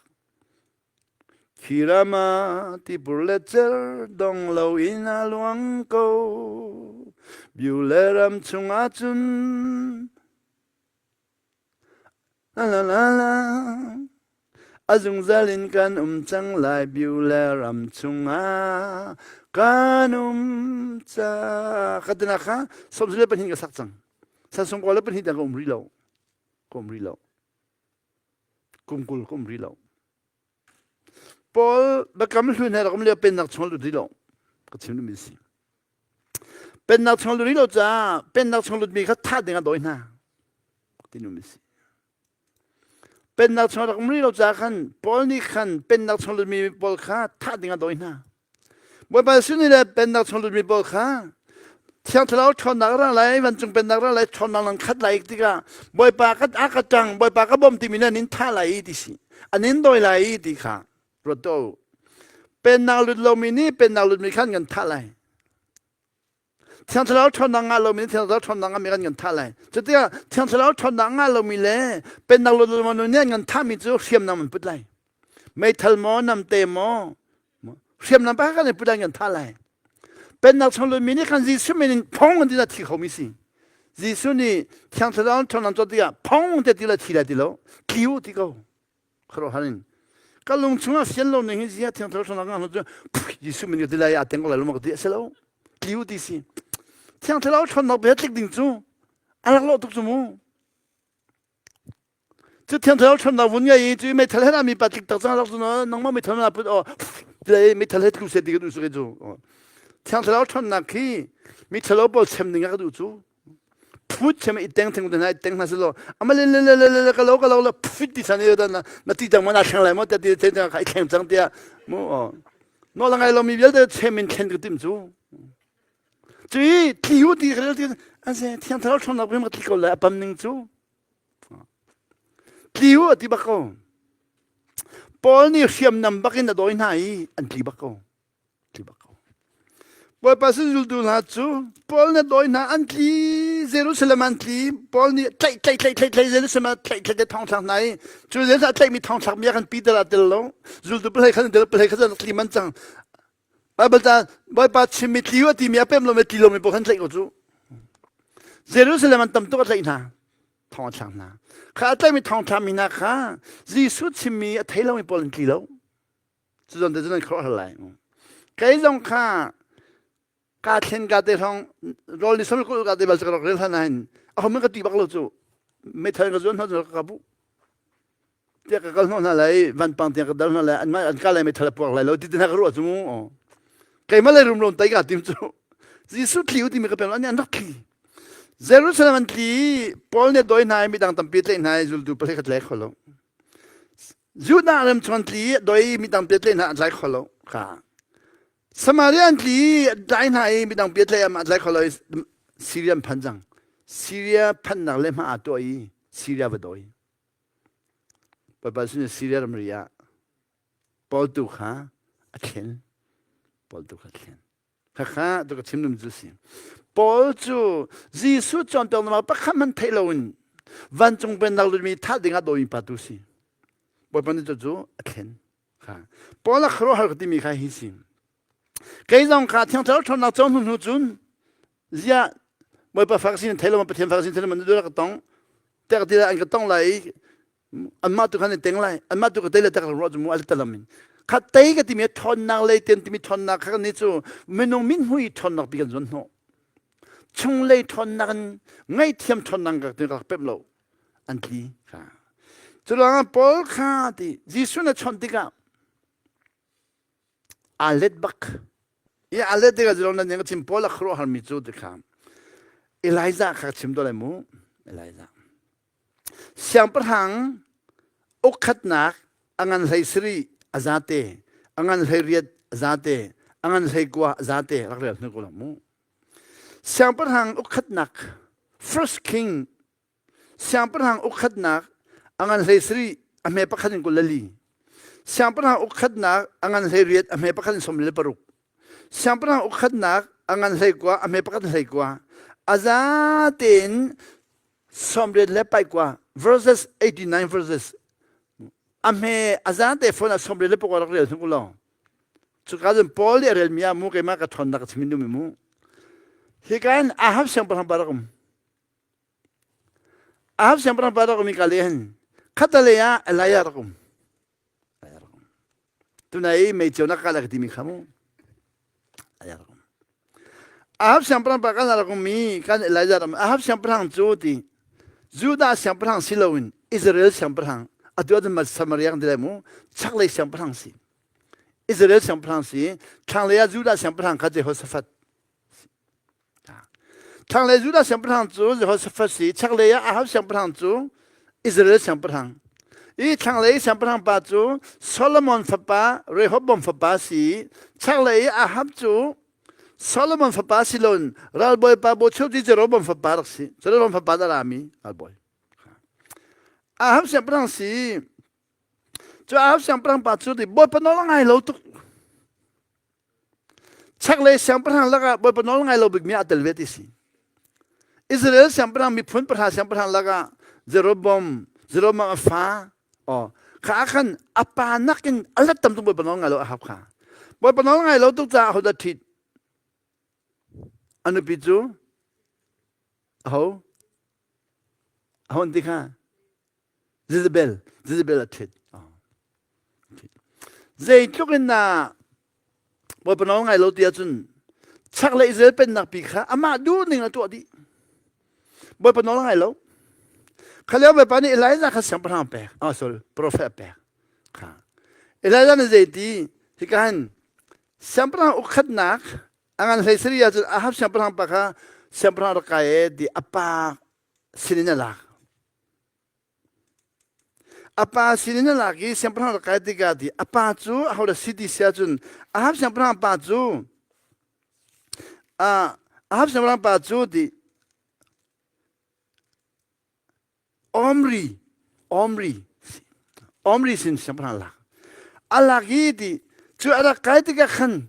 khi ram ah tipur le cer dong lo in a luang ko biu le ram chungah cun La la la la. A zungzal in kan um cang lai biu le ram chungah kan um ca ka tina kha 24 ka sak cang. San sung ko le pahnih tiang ka um rih lo. Ka um rih lo. Kum 20 ka um rih lo. Paul biakam hlun he rak um lio pennak chung lut rih lo. Ka chim duhmi si. Pennak chung lut rih lo caah pennak chung lutmi kha thah ding ah dawi hna. Ti duhmi si. Pennak chung rak um rih lo caah khan Paul nih khan pennak chung lutmi pawl kha thah ding ah dawi hna. Bawipa Jesuh nih le pennak chung lutmi pawl kha Thiang Thlarau ṭhawnnak ra lai, vancung pennak ra lai, ṭhawnnak nan khat lai tikah Bawipa ka a ka ṭang, Bawipa ka bawm timi nan in thah lai ti si. An in dawi lai ti kha ruat tuah u. Pennak lut lomi nih pennak lutmi khan kan thah lai. Thiang Thlarau ṭhawnnak ngah lomi nih Thiang Thlarau ṭhawnnak ngahmi kan kan thah lai. Cutikah Thiang Thlarau ṭhawnnak ngah lomi le pennak lut lomi nih an kan thahmi cu hriamnam an put lai. Meithal maw, namte maw, hriamnam pakhat kan i put lai kan thah lai. Pennak chung lutmi nih khan Jesuh min in phong an ti thi khomi si. Jesuh nih Thiang Thlarau ṭhawnnak cawt tikah phong te ti la thi lai ti lo, tli u ti ko. Khuaruahhar in ka lung chungah sian lo ning hi zia thiang thlarau ṭhawnnak ngah cu Jesuh min ka ti lai a teng ko lai lo ma ka ti a si lo tliu ti si thiang thlarau ṭhawnnak bia tlik ding cu a rak lawh tuk cu mu cu thiang thlarau ṭhawnnak vun ngei i cu meithal he mi pa tlik tak cang rak cu nangmah meithal na put o ti meithal he tlu se ti ka duh su ke cu thiang thlarau ṭhawnnak khi mi ṭhalo pawl chem ding ah ka duh cu phut chem i teng theng hna i teng hna silo ama le le le le le ka lo ka lo le phut ti san i na na ti cang ma na thleng lai mo ti ti te kha i thleng cang tia mu no la ngai lo mi vialte chem in thlen ka tim cu cui tliu ti ka ti ase thiang thlarau ṭhawnnak bim ka tli ko lai apam ning cu tliu ati bak ko Paul nih hriamnam bakin a dawi hna i an tli bak ko tli bak ko. Bawipa sin zultu hna cu Paul na dawi hna an tli Jerusalem an tli Paul nih tlaih tlaih tlaih tlaih tlaih Jerusalem ah tlaih tlaih thong thlak hna i cu Jerusalem a tlaihmi thong thlak mi ah khan Peter a tel lo zultu palei khan tel palei khan tli man cang Bible ta Bawipa chimmi tli a timi a pem lo mi tli lo mi pawl khan tlaih ko cu Jerusalem an tam tuk a tlaih hna thong a thlak hna kha a tlaihmi thong thlakmi hna kha Jesuh chimmi a thei lomi pawl an tli lo Cu zawn te cu nan khuaruahhar lai. Kei zong kha kaa thlen ka te hrawng rawl ni sam kul ka te bal ka rak rel hlan ahhin a hom ka ti bak lo cu meithal ka zuan hna cu ka bu tiah ka kal hnawh hna lai vanpang tiang ka dal hna lai an mah an ka lai meithal a puak lai lo ti te hna ka ruah cu mu keimah le rum lon tai ka tim cu Jesuh tli u timi ka pem an an rak tli Jerusalem an tli Paul nih doi hna i midang tampi tlaih hna i zultu pahnih khat le kho lo Judah ram chung an tli i doi midang pehtlaih hna an tlai kho lo kha. Samaria an tli i tlai hna i midang pehtlaih an tlai kho lo i Syria an phan cang. Syria phannak le hma aa tuah i Syria va dawi. Bawipa sin Syria ramri ah Paul tu kha a thlen. Paul tu kha a thlen. Khakha tu ka chim dum cu si. Paul cu Jesuh cawnpiaknak pakhat hmanh theih loin vancung pennak lutmi thah ding ah dawimi pa tu si. Bawipa nih cu a thlen. Kha. Paul a khuaruahhar ka timi kha hi si. Kei zong kha Thiang Thlarau ṭhawnnak cawng hnu hnu cun ziah Bawipa fak sin thei lo Pathian fak sin thei lo man ka tong. Tek ti an ka tong lai i anmah tu khan an teng lai anmah tu ka tei le tak ruah cu mu al talam in kha tei ka timi ṭhawnnak lei ten timi ṭhawnnak kha ni cu minung min hui ṭhawnnak pi kan zuan hnawh chunglei ṭhawnnak in ngaihthiam ṭhawnnak ka ti ka pem lo an tli kha cu ruangah Paul kha ti Jesuh na chawnh tikah aa let bak i aa let tikah zilong nan ka chim Paul a khuaruahhar mi cu ti kha Elijah kha chim do lai mu Elijah Siangpahrang ukkhatnak a ngan hlei sarih a zate, a ngan hlei riat a zate, a ngan hlei kua a zate rak rel hnu ko lo mu. Siangpahrang ukkhatnak First King Siangpahrang ukkhatnak a ngan hlei sarih a hme pakhat in 24. Siangpahrang ukkhatnak a ngan hlei riat a hme pakhat in 36. Siangpahrang ukkhatnak a ngan hlei kua a hme pakhat in hlei kua. A za tein 80 le paikua verses 89 verses a hme a zante phone ah 89 rak rel hnu law cuka cun Paul nih a relmi ah mu keimah ka ṭhawnnak ka chim dumi mu hika in Ahab siangpahrang pa rak um Ahab siangpahrang pa rak um i ka le hin khatalei ah Elijah rak um Tunai i mei ceunak ka ka timi kha mu. Ahab siangpahrang pa kan rak um i kan Elijah ram Ahab siangpahrang cu ti. Judah siangpahrang si loin Israel siangpahrang atu ahcun Samaria kan ti lai mu chaklei siangpahrang si. Israel siangpahrang si thlanglei ah Judah siangpahrang kha Jehoshaphat. Thlanglei Judah siangpahrang cu Jehoshaphat si chaklei ah Ahab siangpahrang cu Israel siangpahrang. I thlanglei siangpahrang pa cu Solomon fapa Rehoboam fapa si chaklei Ahab cu Solomon fapa si loin ralbawipa Bochoti Jeroboam fapa rak si. Jeroboam fapa dah rami ralbawi. Ahab siangpahrang si. Cu Ahab siangpahrang pa cu ti Bawipa nawl a ngai lo tuk. Chaklei siangpahrang lakah Bawipa nawl ngai lo bikmi ah tel ve ti si. Israel siangpahrang miphun pahra siangpahrang lakah Jeroboam Jeroboam a fa Oh, kha ah khan a pa nakin a let tam tuk Bawipa nawl ngai lo Ahab kha. Bawipa nawl ngai lo tuk caah ahodah ṭhit? A nupi cu aho? Aho an ti kha? Jezebel. Jezebel a ṭhit. Oh. Zeitluk in na Bawipa nawl ngai lo ti ahcun chaklei Israel pennak pi kha amah duh ning a tuah dih. Bawipa nawl ngai lo. Kha lio Bawipa nih Elijah kha siangpahrang pek, ah sorry, prophet pek. Kha. Elijah nih zei ti hika hin siangpahrang ukhatnak a ngan hlei sari ahcun Ahab siangpahrang pa kha siangpahrang rak kai e ti a pa sinin a lak. A pa sinin a lak i siangpahrang rak kai tikah ti a pa cu ahodah si ti si ahcun Ahab siangpahrang pa cu Ahab siangpahrang pa cu ti Omri Omri Omri sin siangpahrang lak a lak i ti cu a rak kai tikah khan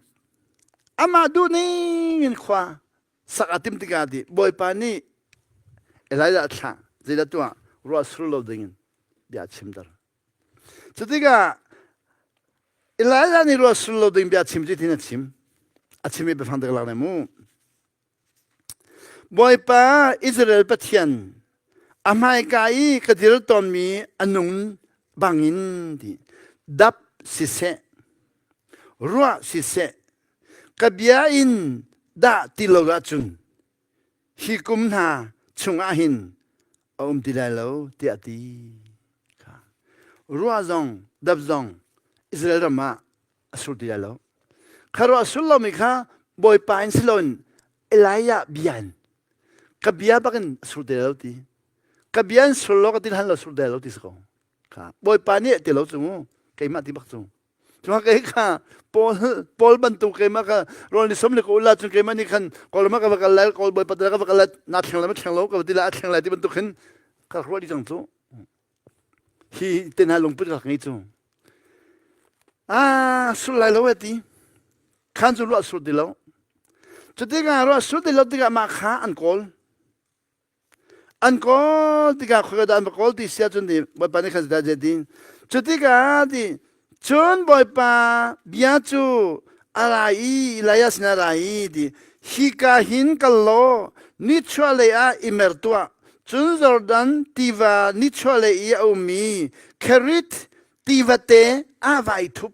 amah duh ning in khua sak a timh tikah ti Bawipa nih Elijah a thlah zeidah tuah ruah sur lo dingin bia a chimter. Cu tikah Elijah nih ruah sur lo ding bia chim cu tin a chim. A chim i biafang te ka lak ne mu. Bawipa Israel Pathian a hmaika i ka dir tawnmi a nung bangin ti dap siseh ruah siseh Ka bia in dah ti lo ahcun hi kum hna chungah hin a um ti lai lo tiah a ti. Ruah zong dap zong Israel ram ah a sur ti lai lo. Kha ruah sur lomi kha Bawipa in si loin Elijah bia in ka bia bakin a sur ti lai lo ti. Ka bia in sur lo ka ti hlan lo sur ti lai lo ti si ko. Kha Bawipa nih ti lo cu mu keimah ti bak cu. Cuma kei kha Paul Paul bantuk keimah kha rawl ni som le ka ula cun keimah nih khan Kawlram ah ka va kal lai Kawl bawipa ka va kal lai na thleng lai ma thleng lo ka va ti lai a thleng lai ti bantuk hin ka ruah dih cang cu hi te hna lungput ka ngei cu ah sur lai lo e ti khan cu ruah sur ti lo cu tikah ruah sur ti lo tikah mah kha an kawl An kawl tikah khoika dah an va kawl ti si ahcun ti Bawipa nih khan zeidah a ti. Cu tikah ti cun Bawipa bia cu a ra i Elijah sinah a ra i ti hika hin kal law nichuahlei ah i mer tuah. Cun Jordan tiva nichuahlei i a ummi Kherith tivate ah va i thup.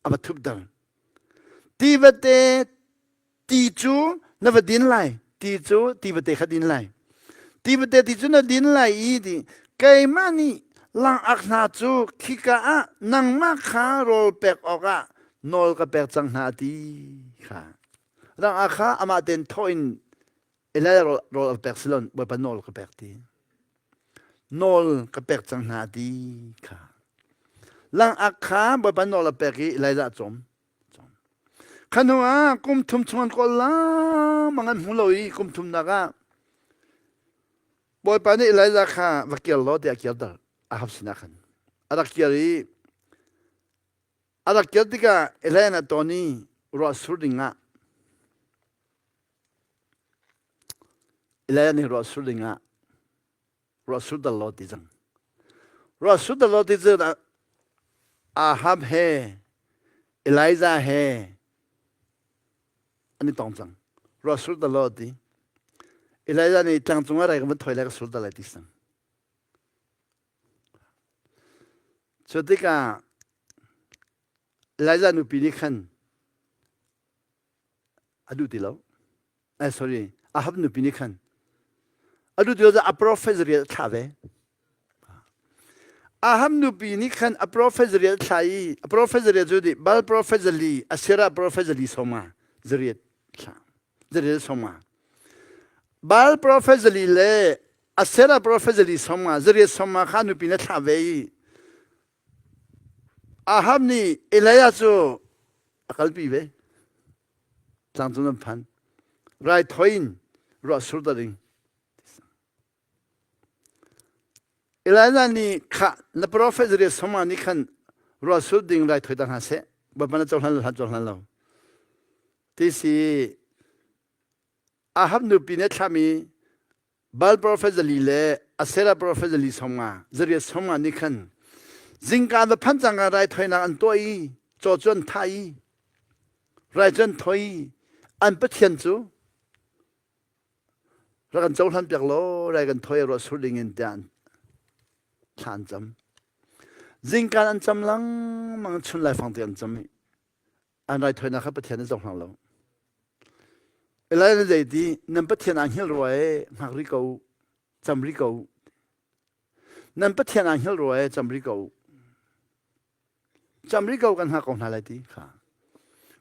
A va thup dal. Tivate ti cu na va din lai ti cu tivate kha din lai tivate ti cu na din lai i ti keimah nih langak hna cu khika ah nangmah kha rawl pek awkah nawl ka pek cang hna ti kha langak kha amah ten thawh in Elijah rawl, rawl a pek silon Bawipa nawl ka pek ti nawl ka pek cang hna ti kha langak kha Bawipa nawl a pek i Elijah cawm Kha hnu ah kum thum chung an kawl lengmang an hmu lo i kum thumnak ah Bawipa nih Elijah kha va kir law tiah a kirter Ahab sinah khan. A rak kir i a rak kir tikah Elijah nih a ton i ruah sur ding ah Elijah nih ruah sur ding ah ruah sur dal law ti cang. Ruah sur dal law ti cu Ahab he Elijah he an i tong cang. Ruah sur dal law ti. Elijah nih tlang cung ah rai ka van thoi lai ka sur dal lai ti cang. Cu tikah Elijah nupi nih khan a duh ti lo. Eh, sorry, Ahab nupi nih khan. Atu ti a prophet zariat a thlah ve. Ahab nupi nih khan a prophet zariat a thlah i a prophet zariat cu Baal prophet zali, Asherah prophet zali sawma zariat thlah. Zariat sawma. Baal prophet zali le Asherah prophet zali sawma zariat sawma kha nupi na thlah ve i Ahab nih Elijah cu a kalpi ve. Tlangcung an phan. Raithawi in ruah sur ta ding. Elijah nih kha na profet zariat sawma nih khan ruah sur ding raithawi ta hna seh. Bawipa na cohlan lo hlan cohlan lo. Ti si Ahab nupi nih a thlahmi Baal profet zali le Asherah profet zali 50, zariat 50 nih khan zingka na phanh cangka raithawinak an tuah i caw cu an thah i rai cu an thawi i an pathian cu rak kan cohlan piak law rai kan thawi ruah sur ding in tiah thla an cam. Zingka an cam lengmang chun laifang te an cam i an raithawinak kha Pathian nih cohlang lo. Elijah zei ti nan Pathian aa hngilh rua e hngak rih ko u cam rih ko u nan Pathian aa hngilh rua e cam rih ko u cam rih ko kan hngak ko hna lai ti kha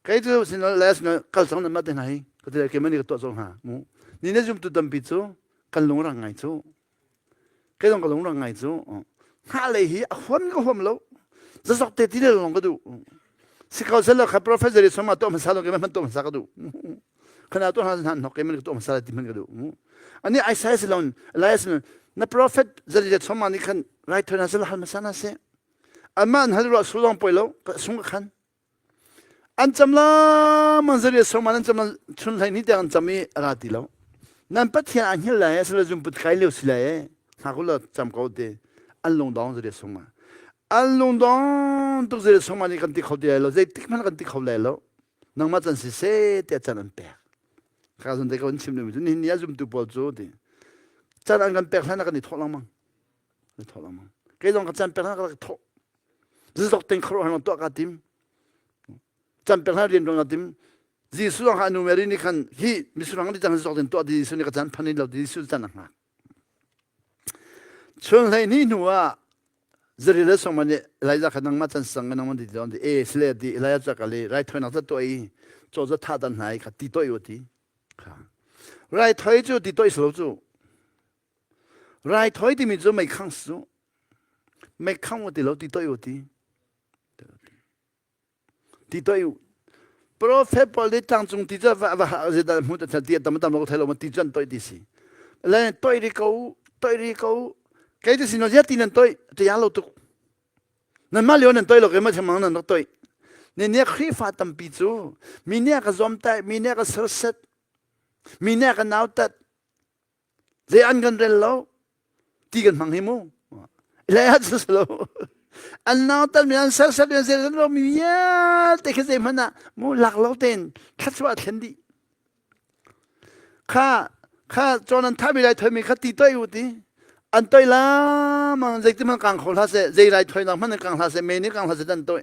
kei cu sin le sin kal cang nan mah te hna hi ka ti keimah nih ka tuah cang hna mu ni na zumtu tampi cu kan lungrang ngai cu Kei zong ka lungrang ngai cu. Hngah lei hi a huam ka huam lo. Zazok te ti le lawng ka duh. Si ko sel kha professor i soma tuah hmasa lo keimah hman tuah hmasa ka duh. Khana tuah hna hna nok keimah ka tuah hmasa ti hman ka duh. Ani ai sai silon Elias na prophet zali soma ni khan right thona sel hal hmasa na se. Ama an hal ro sulong poi lo sung ka khan. An cam lengmang zariat sawm an cam chun hlei ni tiang an cam i a ra ti lo. Nan Pathian aa hngilh lai asilo zunput kai lio si lai e hngak u law cam ko te an lungdong zariat sawm ah. An lungdong tuk zariat sawm nih kan ti kho ti lai lo zeitik hmanh kan ti kho lai lo. Nangmah can si seh tiah can an pek. Kha zon te ko an chim ding cu nihin ni ah zumtu pawl cu ti can an kan pek hlan ah kan i thawh lengmang. Kan i thawh lengmang. Kei zong ka can pek hlan ah ka rak thawh. Zizok ten khuaruahhar tuah kaa tim. Cam pek hna rian tuan kaa tim. Jesuh zong kha a nu Mary nih khan hi misurang nih cang zizok ten tuah ti Jesuh nih ka caan phan lo ti Jesuh caan a hngak. Chun hlei ni hnu ah Zaril le songma nih Elijah kha nangmah can sang nangmah ti ti ti e sile ti Elijah ca kal i raithawinak za tuah i caw za thah dan hna i kha ti toih u ti. Kha. Raithawi cu ti toih si lo cu. Raithawi timi cu meikhang si cu. Meikhang u ti lo ti toih u ti. Ti toih u. Prophet pawl nih tlangcung ti cu va va zeidah hmu ta ti tam tam lo thai lo ma ti cu an toih ti si. Le toih ri ko toih ri ko kei ti sin zia ti nan toih ti ya lo tuk. Nan mah lio nan toih lo ke ma chemang nan rak toih. Ne ne Khrihfa tampi cu mi nih a ka zuam tai mi nih a ka serset mi nih a ka nautat Zei an kan rel lo ti kan hmang hi mu. Le a cu lo. An nautal mi an serset mi an zel lo mi vialte khi zei hmanh ah mu lak lo tein thluachuah thlen dih. Kha kha cawn an thami lai thoi mi kha ti toi u ti. An toi la mang zei ti man kang kho hlah seh zei lai thoi nak hmanh kang hlah seh me nih kang hlah seh dan toi.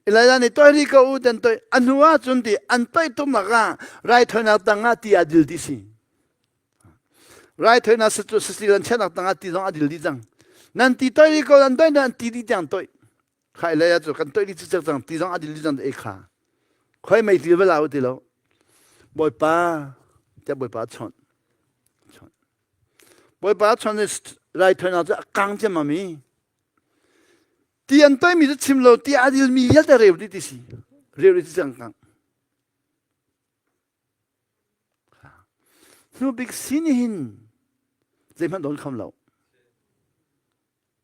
Elijah nih toi ri ko u dan toi a hnu ah cun ti an toi tum ah raithoinak tang ah ti a dil ti si. Raithawinak satil an chiahnak tangah ti zong a dil dih cang. Nan ti toi rih ko, an toi an ti dih tiang toi. Kha Elijah cu kan toi dih cicek cang, ti zong a dil dih cang e kha. Khoi mei til va u ti lo. Bawipa, tiah Bawipa a chawnh. Chawnh. Bawipa a chawnh i raithawinak cu a kang ciammam i ti an toimi cu chim lo, ti a dilmi vialte reu dih ti si. Reu dih cang kang. Hnubik sin hin zeihmanh don kham lo.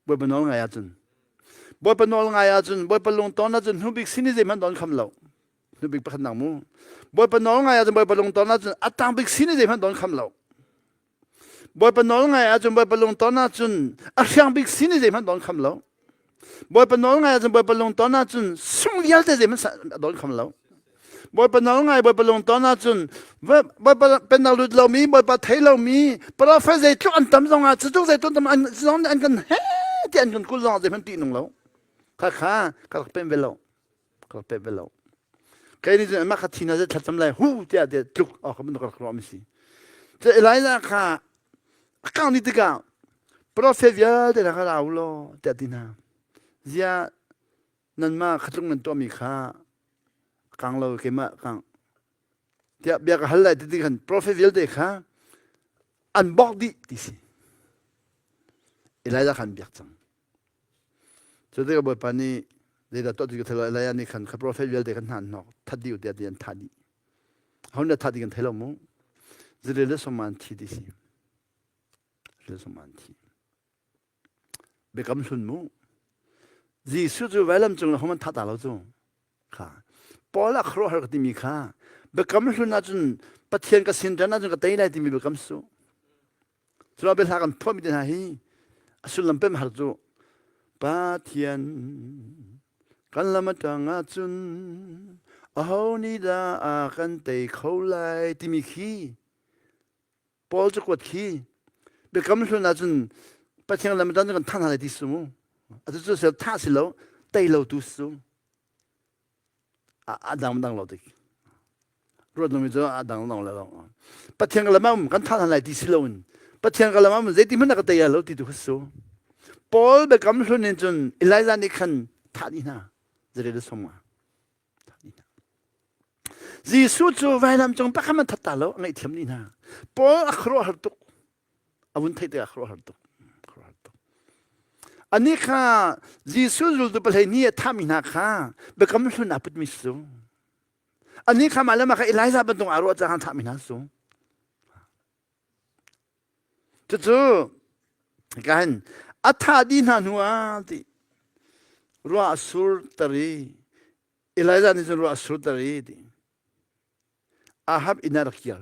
Bawipa nawl ngai ahcun Bawipa nawl ngai ahcun Bawipa lungton ahcun hnubik sin hi zeihmanh don kham lo. Hnubik pakhatnak mu. Bawipa nawl ngai ahcun Bawipa lungton ahcun a tangbik sin hi zeihmanh don kham lo. Bawipa nawl ngai ahcun Bawipa lungton ahcun a hriang bik sin i zeihmanh don kham lo. Bawipa nawl ngai ahcun Bawipa lungton ahcun sung vialte zeihmanh don kham lo. Bawipa nawl ngai Bawipa lungton ahcun Bawipa pennak lut lomi Bawipa thei lomi prophet zeitluk an tam zong ah cutluk zeitluk tam an zong an kan he ti an kan kul zong ah zeihmanh tih nung lo. Kha kha ka rak pem ve lo. Ka rak pem ve lo. Kei nih cun amah kha thi na zet thlacam lai hu tiah tiah tluk awk ka bantuk rak ruah mi si. Cu Elijah kha. A kang ni tikah profet vialte hna kha ra u law tiah ti hna. Ziah nanmah khatlung nan tuahmi kha a kang lo keimah kang tiah bia ka hal lai ti khan profet vialte kha an bok dih ti si. Elijah khan biak cang. Cu tikah Bawipa nih zeidah tuah ti ka thei lo Elijah nih khan kha profet vialte khan hna an hnok that dih u tiah ti an thah dih. Ho na thah ti kan thei lo mu. Zirel le sawm an thi ti si. Zirel sawm an thi. Biakam hlun mu. Jesuh cu vailam cung le homan thah ta lo cu. Kha. Paul a khuaruahhar ka timi kha biakam hlun ahcun Pathian ka sin ṭan ahcun ka tei lai timi biakam su. Cu bia hla kan phuahmi te hna hi a sullam pem har cu Pathian kan lam atang ahcun aho nih dah a kan tei kho lai timi khi Paul cakuat khi biakam hlun ahcun Pathian lam atang kan thah hna lai ti su mu atu cu sel thah si lo tei lo tu su a dang dang lo tik ruat numi cu a dang dang lo pathian ka lam um kan thah hna lai ti si loin pathian ka lam um zeiti hmanh ka tei lo ti tu kha su Paul biakam hlun in cun Elijah nih khan thah dih hna zere som nga thah dih hna Jesuh cu vailam cung pakhat man that ta lo a ngaihthiam dih hna Paul a khuaruah har tuk a vun theih tikah khuaruahhar tuk khuaruahhar tuk anih kha Jesuh zultu pahlei ni a thahmi hna kha biakam hlun aa putmi si cu anih kha mah le mah kha Elijah bantuk aa ruah caah thahmi hna si cu cucu kan a thah dih hna hnu ah ti ruah a sur tar i Elijah nih cun ruah a sur tar i ti Ahab inn ah rak kir.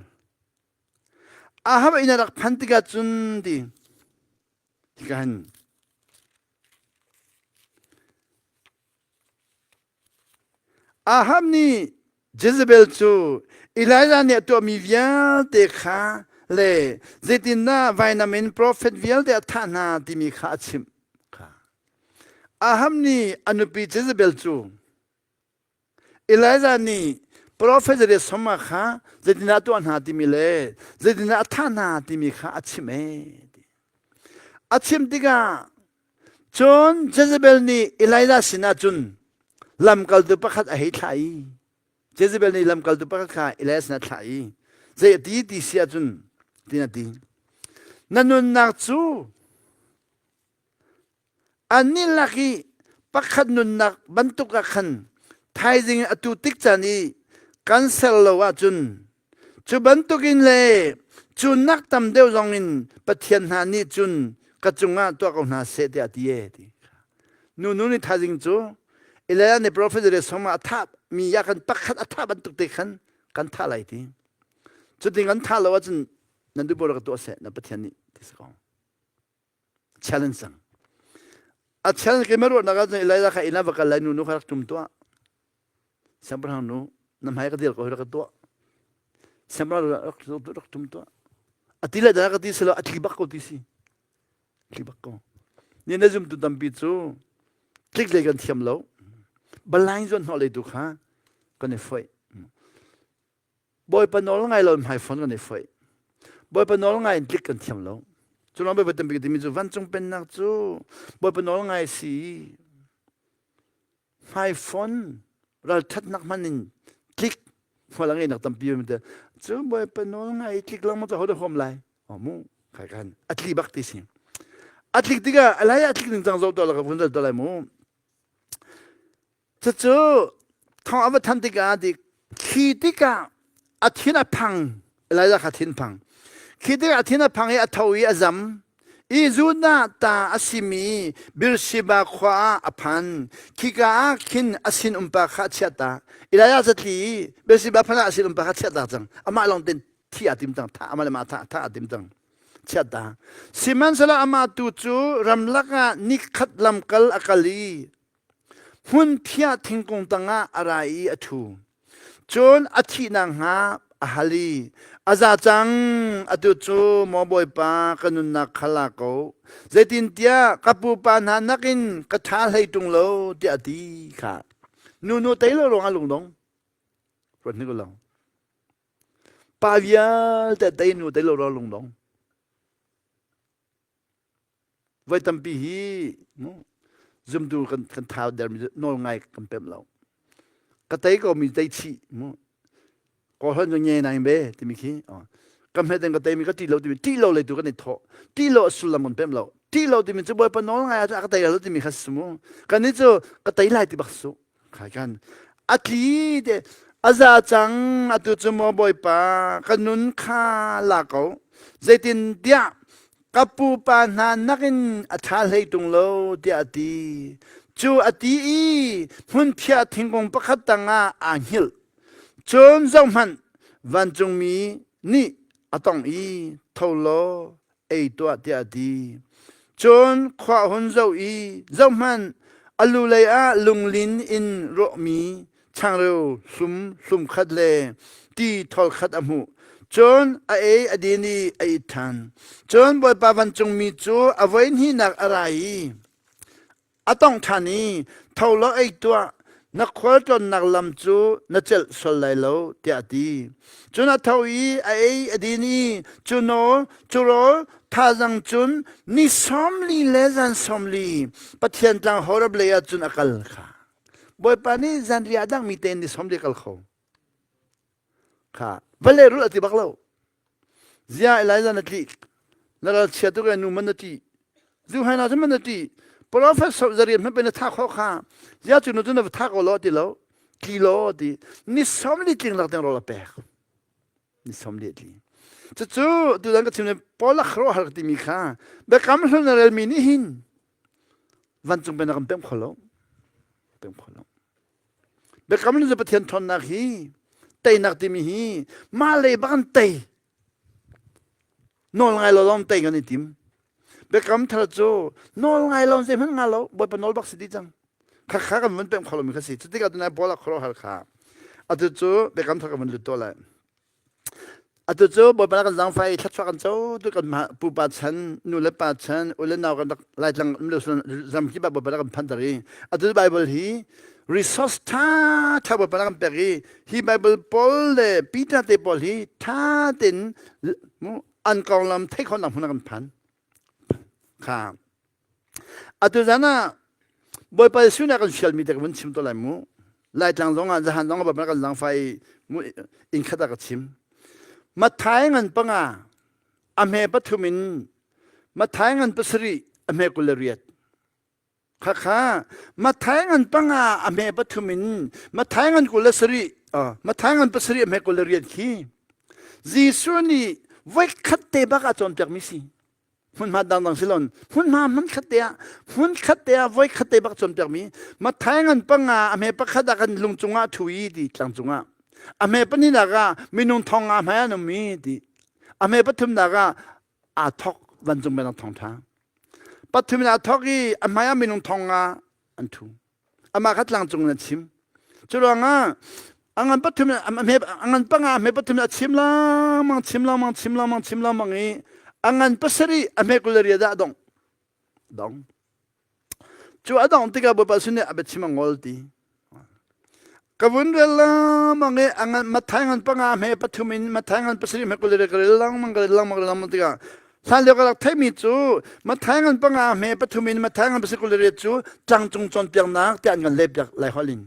Ahab inn ah rak phan tikah cun ti hika hin Ahab nih Jezebel cu Elijah nih a tuahmi vialte kha le zeitindah vainam in profet vialte a thah hna timi kha a chimh kha. Ahab nih a nupi Jezebel cu Elijah nih profet Soma kha zeitindah a tuah hna timi le zeitindah a thah hna timi kha a chimh ee. A chim tikah cun Jezebel nih Elijah sinah cun lamkaltu pakhat a hei thlah i Jezebel nih lamkaltu pakhat kha Elijah sinah a thlah i zei a ti ti si ahcun tin a ti na nunnak cu Annih lak i pakhat nunnak bantuk ah khan thaizing atu tik caan i kan ser lo ahcun cu bantukin le cu nak tam deuh zong in Pathian hna nih cun ka cungah tuah ko hna seh tiah a ti ee ti. Nu nu nih thaizing cu Elijah nih profet le song a thah mi ya khan pakhat a thah bantuk te khan kan thah lai ti. Cutin kan thah lo ahcun nan duh paoh ka tuah seh na Pathian nih ti si ko. Challenge cang. A challenge keimah ruahnak ah cun Elijah kha inn ah va kal lai nu nu kha rak ṭum tuah. Siangpahrang nu na hmai ka dir ko hi rak ka tuah. Siangpahrang rak rak ṭum tuah. A ti le dah ka ti silo a tli bak ko ti si. Tli bak ko. Ni na zumtu tampi cu tlik lei kan thiam lo. Balain zuan hnawh lei tu kha kan i foih. Bawipa nawl ngai lo hmaifon kan i foih. Bawipa nawl ngai in tlik kan thiam lo. Cu lawng Bawipa tampi timi cu vancung pennak cu Bawipa nawl ngai si. Hmaifon ralṭhatnak hman in tlik hmual a ngeihnak tampi um te. Cu Bawipa nawl ngai tlik lengmang cu hodah huam lai? Oh mu kai kan a tli bak ti si. A tlik tikah a lai a tlik ning cang zoh tuah la ka vun zal tuah lai mu. Cucu thong a va than tikah ti khi tikah a thin a phang Elijah kha thin phang khi tikah a thin a phang i a tho i a zam i Judah ta a simi Beersheba khua ah a phan khika ah khin a sin umpa kha a chiah ta Elijah ca tli i Beersheba phan ah a sin umpa kha chiah ta cang amah lawng ten thi a tim cang tha amah le mah tha tha a tim cang chiah ta sihmanhsehlaw amah tu cu ramlak ah nikhat lamkal a kal i Hmunphiah thingkung tangah a ra i a ṭhu. Cun a thihnak hnga a hal i, A za cang, atu cu maw Bawipa ka nunnak kha la ko. Zeitintiah ka pupa hna nakin ka ṭha hlei ṭung lo, tiah a ti kha. Nu nu tei lo ruangah lungdong. Ruat hnik u law. Pa vialte tei nu tei lo ruangah lungdong. Voi tampi hi zumtu kan kan thau dermi nawl ngai kan pem lo. Ka tei ko mi tei chih mu. Ko hon cu nge nai be timi khi. Ka hmet in ka tei mi ka ti lo timi ti lo le tu kan i thawh. Ti lo a sullam kan pem lo. Ti lo timi cu Bawipa nawl ngai ah a ka tei lo timi kha si mu. Kan ni cu ka tei lai ti bak su. Khai kan a tli te a za cang atu cu maw Bawipa ka nun kha la ko. Zeitin tiah ka pupa hna nakin a ṭha hlei ṭung lo tiah a ti. Cu a ti i hmunphiah thingkung pakhat tangah aa hngilh. Cun zohhmanh, vancungmi nih a tongh i tho law ei tuah tiah a ti. Cun khua a hun zoh i zohhmanh, a lu lei ah lunglin in rawhmi changreu hlum hlum khat le ti thawl khat a hmuh. Cun a ei a din i a it ṭhan. Cun Bawipa vancungmi cu a voi hnihnak a ra i a tongh ṭhan i tho law ei tuah na khualtlawnnak lam cu na celh sual lai lo tiah a ti. Cun a tho i a ei a din i cu nawl cu rawl thazang cun ni 40 le zan 40 Pathian tlang Horeb lei ah cun a kal kha. Bawipa nih zanriah dangmi tein ni 40 kal kho. Kha vale rul a ti bak lo. Zia Elijah na tlik. Na ral chia tuk e nu man na ti. Zu hai na man na ti. Prophet so zarian hman pe na tha kho kha. Zia cu nu cu na tha ko lo ti lo. Tli lo ti. Ni 40 tling lak teng rol a pek. Ni 40 tli. Cucu tu dan ka chim ne Paul a khro har timi kha biakam hlun na relmi nih hin vancung pen kan pem kho lo. Pem kho lo. Biakam hlun cu Pathian ṭhawnnak hi teinak timi hi mah lei bak an tei. Nawl ngai lo lawng tei kan i tim. Biakam thar cu nawl ngai lo zeihmanh nga lo Bawipa nawl bak si dih cang. Kha kha kan vun pem kho lomi kha si. Cutikah tunai Paul a khuaruahhar kha. Atu cu biakam thar kan vun lut tuah lai. Atu cu Bawipa kan zaangfah i thluachuah kan co tu kan pupa chan, nu le pa chan, u le nau kan rak Laitlang um lio ram kip ah Bawipa kan phanter i atu Bible hi resource tha tha Bawipa kan pek i hi Bible pawl le Peter te pawl hi tha tein an konglam theih khawhnak hmun ah kan phan. Kha Atu zan ah Bawipa Jesuh nih a kan fialmi te ka vun chim to lai mu. Laitlang zong ah zahan zong ah Bawipa kan zangfah i mu inn khat ah ka chim. Matthai ngan panga a hme pathum in Matthai ngan pasarih a hme 28. Khakha Matthai ngan panga a hme pathum in Matthai ngan 27 Matthai ngan pasarih a hme 28 khi Jesuh nih voikhat te bak a cawnpiakmi si. Hmunhma dangdang si lon hmunhma hmun khat te ah hmun khat te ah voi khat te bak cawnpiakmi Matthai ngan panga a hme pakhat ah kan lung cungah thu i ti tlang cungah a hme pahnihnak ah minung thong nga hmai an um i ti a hme pathumnak ah aa thok vancung bianak thawngṭha pathum in aa thok i a hmai ah minung thong nga an thu amah kha tlangcung in a chim cu ruangah a ngan pathum a ngan panga a hme pathum a chim lengmang chim lengmang chim lengmang chim lengmang i a ngan pasarih a hme 20 dah a dong dong cu a dong tikah Bawipa sin nih a biachim a ngol ti ka vun rel lengmang i a ngan Matthai ngan panga hme pathum in Matthai ngan pasarih hme 20 ka rel lengmang ka rel lengmang ka rel lengmang tikah Hlanlio ka rak theihmi cu Matthai ngan panga hme pathum in Matthai ngan pasarih 28 cu tlangcung cawnpiaknak tiah an kan lehpiak Lai holh in.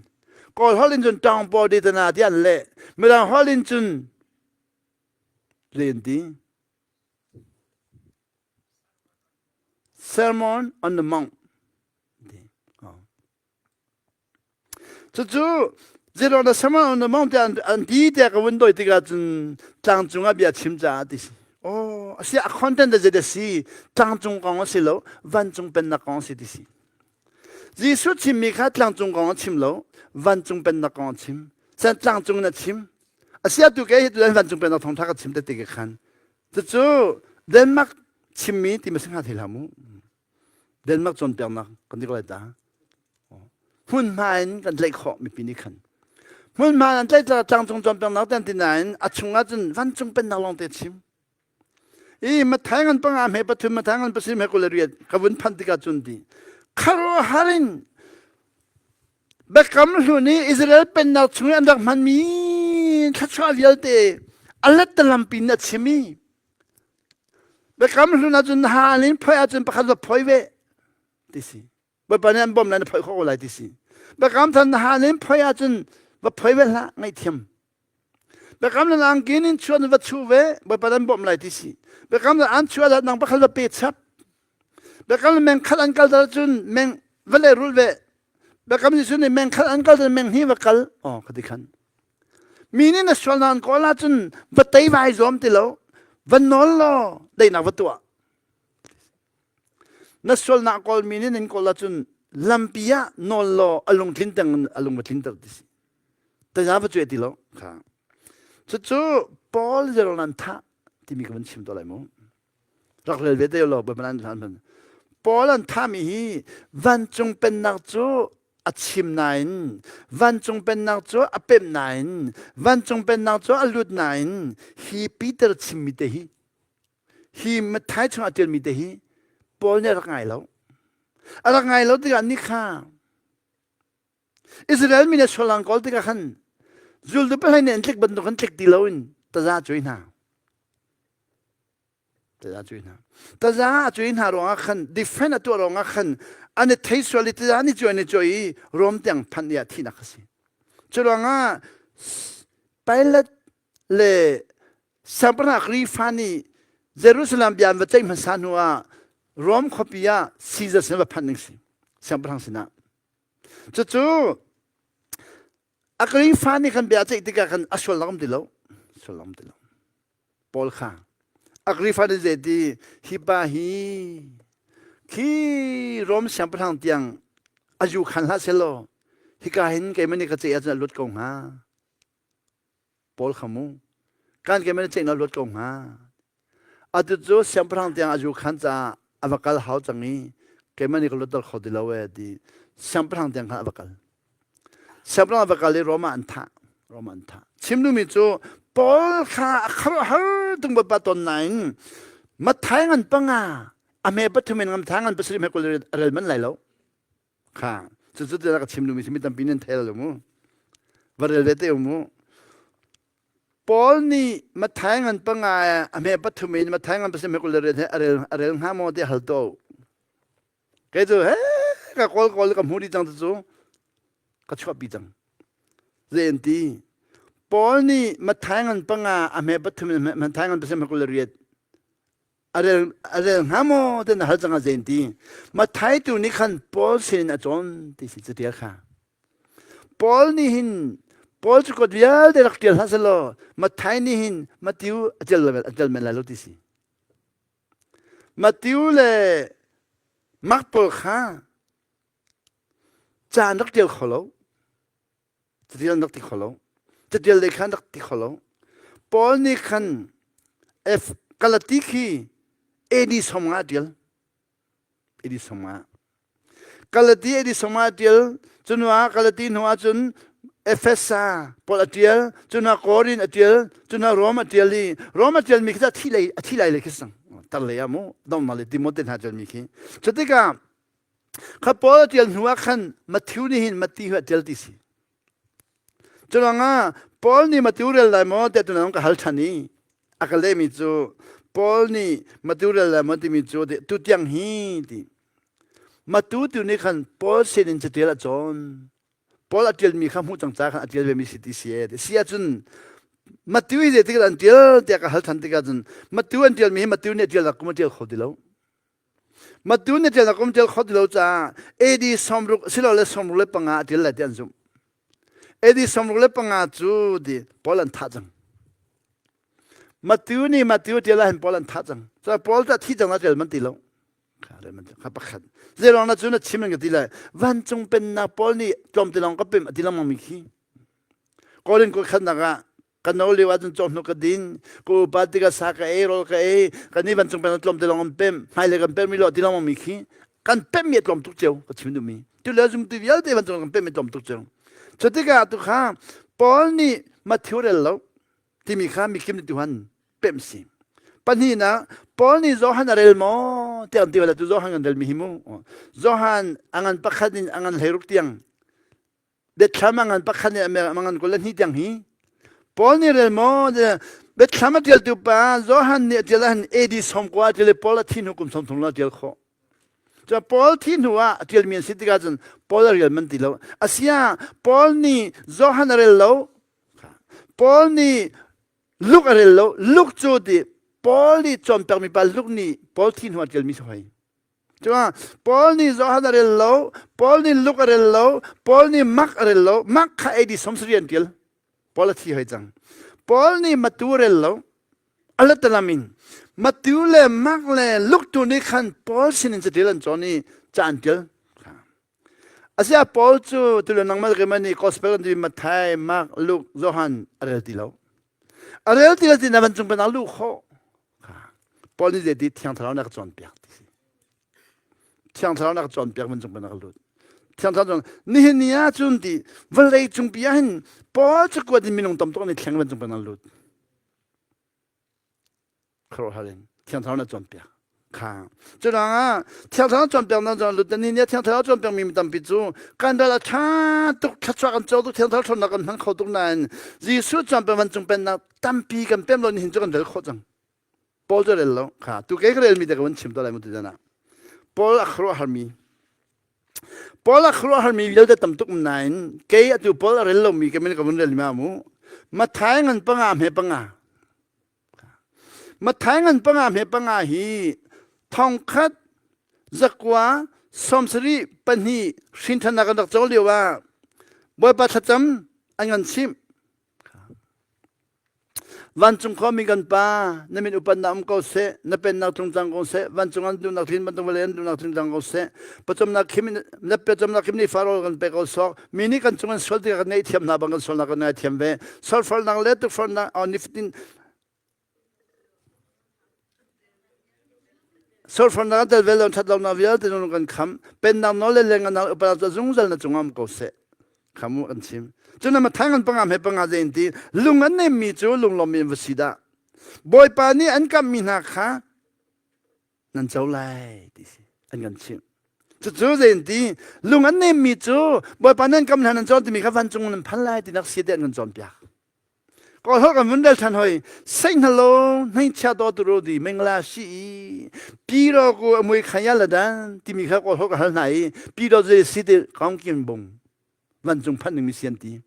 Kawl holh in cun ṭaung paw di tana tiah an leh. Mirang holh in cun len ti. Sermon on the Mount. Cucu zeiruang dah Sermon on the Mount tiah an ti tiah ka vun doi tikah cun tlangcung ah bia chim caah ti si. Oh, a si a content da zei si tlangcung kong a si lo, vancung pennak kong a si ti si. Jesuh chimmi kha tlangcung kong a chim lo, vancung pennak kong a chim. San tlangcung in a chim. A sia tu ke hi tu vancung pennak thawngtha ka chim te ti khan. Cucu Denmark chimmi ti ma si hnga thei hlah mu. Denmark cawnpiaknak kan ti ko lai ta. Hmunhma in kan tlaih khawh mipi nih khan. Hmunhma an tlaih tlangcung cawnpiaknak tan ti nain a chungah cun vancung pennak lawng te chim. I Matthai ngan panga hme pathum Matthai ngan pasarih hme 28 ka vun phanh tikah cun ti khuaruahhar in Biakam hlun i Israel pennak chung i an rak hmanmi thluachuah vialte a let lampi in a chim i Biakam hlun ahcun hal in phoi ahcun pakhat va phoi ve. ti si. Bawipa nih an bawmh lai na phoih khawh ko lai ti si. Biakam thar na ha nin phoi ahcun va phoi ve hlah ngaihthiam. Biakam na angki nin chuah na va chuh ve Bawipa nan bawmh lai ti si. Biakam na an chuah nang pakhat va pe chap. Biakam na meng khat an kal dar cun meng va le rul ve. Biakam ni cun meng khat an kal dar meng hni va kal. Oh khati khan. Mi nih na sual na an kawl ahcun va tei vai zuam ti lo. Va nawl law daihnak va tuah. Na sualnak kawlmi nih nan kawl ahcun lampi ah nawl law a lungtlin teng a lung va tlinter ti si. Taza va cuai ti lo. Kha. Cucu Paul zero nan thah timi ka van chim to lai mu. Rak rel ve te lo Baibal an hlan hman. Paul an thahmi hi vancung pennak cu a chim nain vancung pennak cu a pemh nain vancung pennak cu a lut nain hi Peter chimmi te hi hi Matthai chungah ṭialmi te hi Paul nih a rak ngai lo. A rak ngai lo tikah ni kha Israel mi nih sual an kawl tikah khan zultu pahlei nih an tlik bantuk an tlik ti loin taza cuai hna. Taza cuai hna. Taza a cuai hna ruangah khan defend a tuah ruangah khan an i thei sual i taza ni cuai ni cuai i Rom tiang phanh i ah thihnak a si. Cu ruangah Pilate le Siangpahrang Agrippa nih Jerusalem bia an va ceih hmasa hnu ah Rom khuapi ah Caesar sin va phanh ding si. Siangpahrang sinah. Cucu Agrippa nih khan bia a ceih tikah khan a sual um ti lo. Sual um ti lo. Paul kha Agrippa nih zei ti hi pa hi khi Rom siangpahrang tiang a zu khan hlah selaw hika hin keimah nih ka ceih ahcun a lut ko hnga. Paul kha mu kan ke men ceih na luat ko hnga atu cu siangpahrang tiang a zu khan caah a va kal hau cang i keimah nih ka lutter kho ti lo e ti siangpahrang tiang khan a va kal siangpahrang a va kal i Roma an thah Roma an thah chim duhmi cu Paul kha a khuaruahhar tung pa ton nain Matthai ngan panga a me pathum in ngam tha ngan pasarih me kul a rel man lai lo Kha cucu ti ka chim duhmi si mi tampi nan thei lo mu. Va rel ve te mu. Paul nih Matthai ngan panga a hme pathum in Matthai ngan pasarih hme 20 rel a rel a rel hnga maw ti hal to. Kei cu he ka kawl kawl ka hmu dih cang cu ka chuahpi cang. Zei an ti? Paul nih Matthai ngan panga a hme pathum in Matthai ngan pasarih hme 20 riat a rel a rel hnga maw ti na hal cang ah zein ti Matthai tu nih khan Paul sin a cawn ti si catial kha Paul nih hin Paul cu kot vialte rak tial hlah selaw Matthai nih hin Matthew a tial a tial men lai lo ti si Matthew le Mark pawl kha ca an rak tial kho lo Catial an rak ti kho lo. Catial lei kha an rak ti kho lo. Paul nih khan F Galati khi AD 50 a tial. AD 50. Galati AD 50 a tial. Cunu ah Galati hnu ah cun Efesa Paul a tial. Cunu ah Korin a tial. Cunu ah Rome a tial i Rome a tial mi khi a thi lei a thi lai le khi sang. Tar lei ah mu dong le Timote hna tial mi khi. Cutikah Kha Paul a ṭial hnu ah khan Matthew nih hin Matthew a ṭial ti si. Curuangah Paul nih Matthew rel lai maw tiah tunan ka hal ṭhan i a ka lehmi cu Paul nih Matthew rel lai maw timi cu tu tiang hi ti. Matthew tu nih khan Paul sinin caṭial a cawn. Paul a ṭialmi kha hmuh cang ca khan a ṭial vemi si ti si e. Si ahcun Matthew hi zeitik an ṭial tiah ka hal ṭhan tikah cun Matthew an ṭialmi hi Matthew nih a ṭial kum a ṭial kho ti lo. Matu na ṭial kum ṭial kho ti lo caah AD 60 silole 65 a ṭial lai ti an zumh. AD 65 cu ti Paul an thah cang. Matthew nih Matthew ṭial ah hin Paul an thah cang. Cu Paul cu a thi cang na ṭial man ti lo. Kha pakhat. Zeiruang na cu na chim ka ti lai. Vancung pennak Paul nih tlawm ti lawng ka pem a ti lengmang mi khi. Korin kul khatnak ah ka no lio ahcun cawhnuk ka din ka upa tikah sa ka ei rawl ka ei kan nih vancung pen tlawm te lawng an pem hmailei kan pem mi lo ti lawng mi khi kan pem mi a tlawm tuk cio ka chim duhmi tu le zumtu vialte vancung kan pem mi tlawm tuk cio cu tikah tu kha Paul nih Matthew rel lo timi kha mikim nih tuhan pem si pahnihnak Paul nih Johan a rel maw tiang ti tu Johan kan rel mi hi mu Johan angan pakhat in angan hleiruk tiang Biathlam a ngan pakhat nih a ngan 22 tiang hi Paul nih rel maw biathlam a ṭialtu pa Johan nih a ṭial ahhin AD 90 a ṭial i Paul a thi hnu kum 30 a ṭial khawh. Cun Paul thi hnu ah a ṭialmi an si tikah cun Paul a rel man ti lo. Asia Paul nih Johan a rel lo. Paul nih Luke a rel lo. Luke cu ti Paul nih cawnpiakmi pa Luke nih Paul thi hnu ah ṭialmi si hoi. Cuma Paul nih Johan a rel lo, Paul nih Luke a rel lo, Paul nih Mark a rel lo. Mark kha AD 70 an ṭial. Paul a thi hoi cang. Paul nih Matu a rel lo. Alatalam in Matthew le Mark le Luke tu nih khan Paul sinin caṭial an cawn i ca an ṭial. Asiah Paul cu tulo nangmah le keimah nih gospel kan timi Matthai, Mark, Luke, Johan a rel ti lo. A rel ti lo ti na vancung pennak luh khawh. Paul nih zeiti Thiang Thlarau na ka cawnpiak ti si. Thiang Thlarau na ka cawnpiak vancung pennak lut. Thiang Thlarau nihin ni ah cun ti vawlei cungpi ah hin Paul cakuat in minung tam tuk an i thleng vancung pennak lut. Khuaruahhar in Thiang Thlarau na cawnpiak. Kha. Cu ruangah Thiang Thlarau cawnpiak na cawn lut ni nih Thiang Thlarau cawnpiak mi tampi cu kan ral a ṭha tuk thluachuah kan co tuk Thiang Thlarau ṭhawnnak kan hman kho tuk nain Jesuh cawnpiak vancung pennak tampi kan pem lo ni hin cu kan rel khawh cang. Paul cu rel lo. Kha. Tu kei ka relmi te ka vun chim to lai mu ti ah. Paul a khuaruahharmi Paul a khuaruahharmi vialte tam tuk nain kei atu Paul a rel lomi ka min ka vun rel ma mu. Mathai ngan panga hme panga. Mathai ngan panga hme panga hi thongkhat zakua 72 hrinthanak kan rak co lio ah Bawipa thlacam an kan chimh. Vancung khuami kan Pa, na min upatnak um ko seh, na pennak tlung cang ko seh, vancung an duhnak thlin bantuk vawlei an duhnak tling cang ko seh. Pawcawmnak khim na pawcawmnak khim nih faro kan pe ko sawk. Mi nih kan cung an sual tikah kan ngaihthiam hna bang kan sualnak kan ngaithiam ve. Sualfornak le tukforhnak nifatin Sualfornak an tel ve lo ṭhat lonak vialte nung kan kham. Pennak nawl le lenganak upanak cu zungzal na cungah um ko seh. Kham u kan chim. Cun na mathang an panga he panga zein ti lung an nemmi cu lunglawmmi an va si dah. Bawipa nih an kamhmi hna kha nan co lai ti si an kan chimh. Cucu zein ti lung an nemmi cu Bawipa nan kam hna nan cawn timi kha vancung nan phan lai tinak si te an kan cawnpiak. Kawl holh kan vun rel ṭhan hoi. Seihnalo hneichia daw turu di mengla shi i pi ro ku amui khaya la dan timi kha kawl holh ka hal hna i pi ro zai si te kaung kin bung vancung phan ding mi sian ti.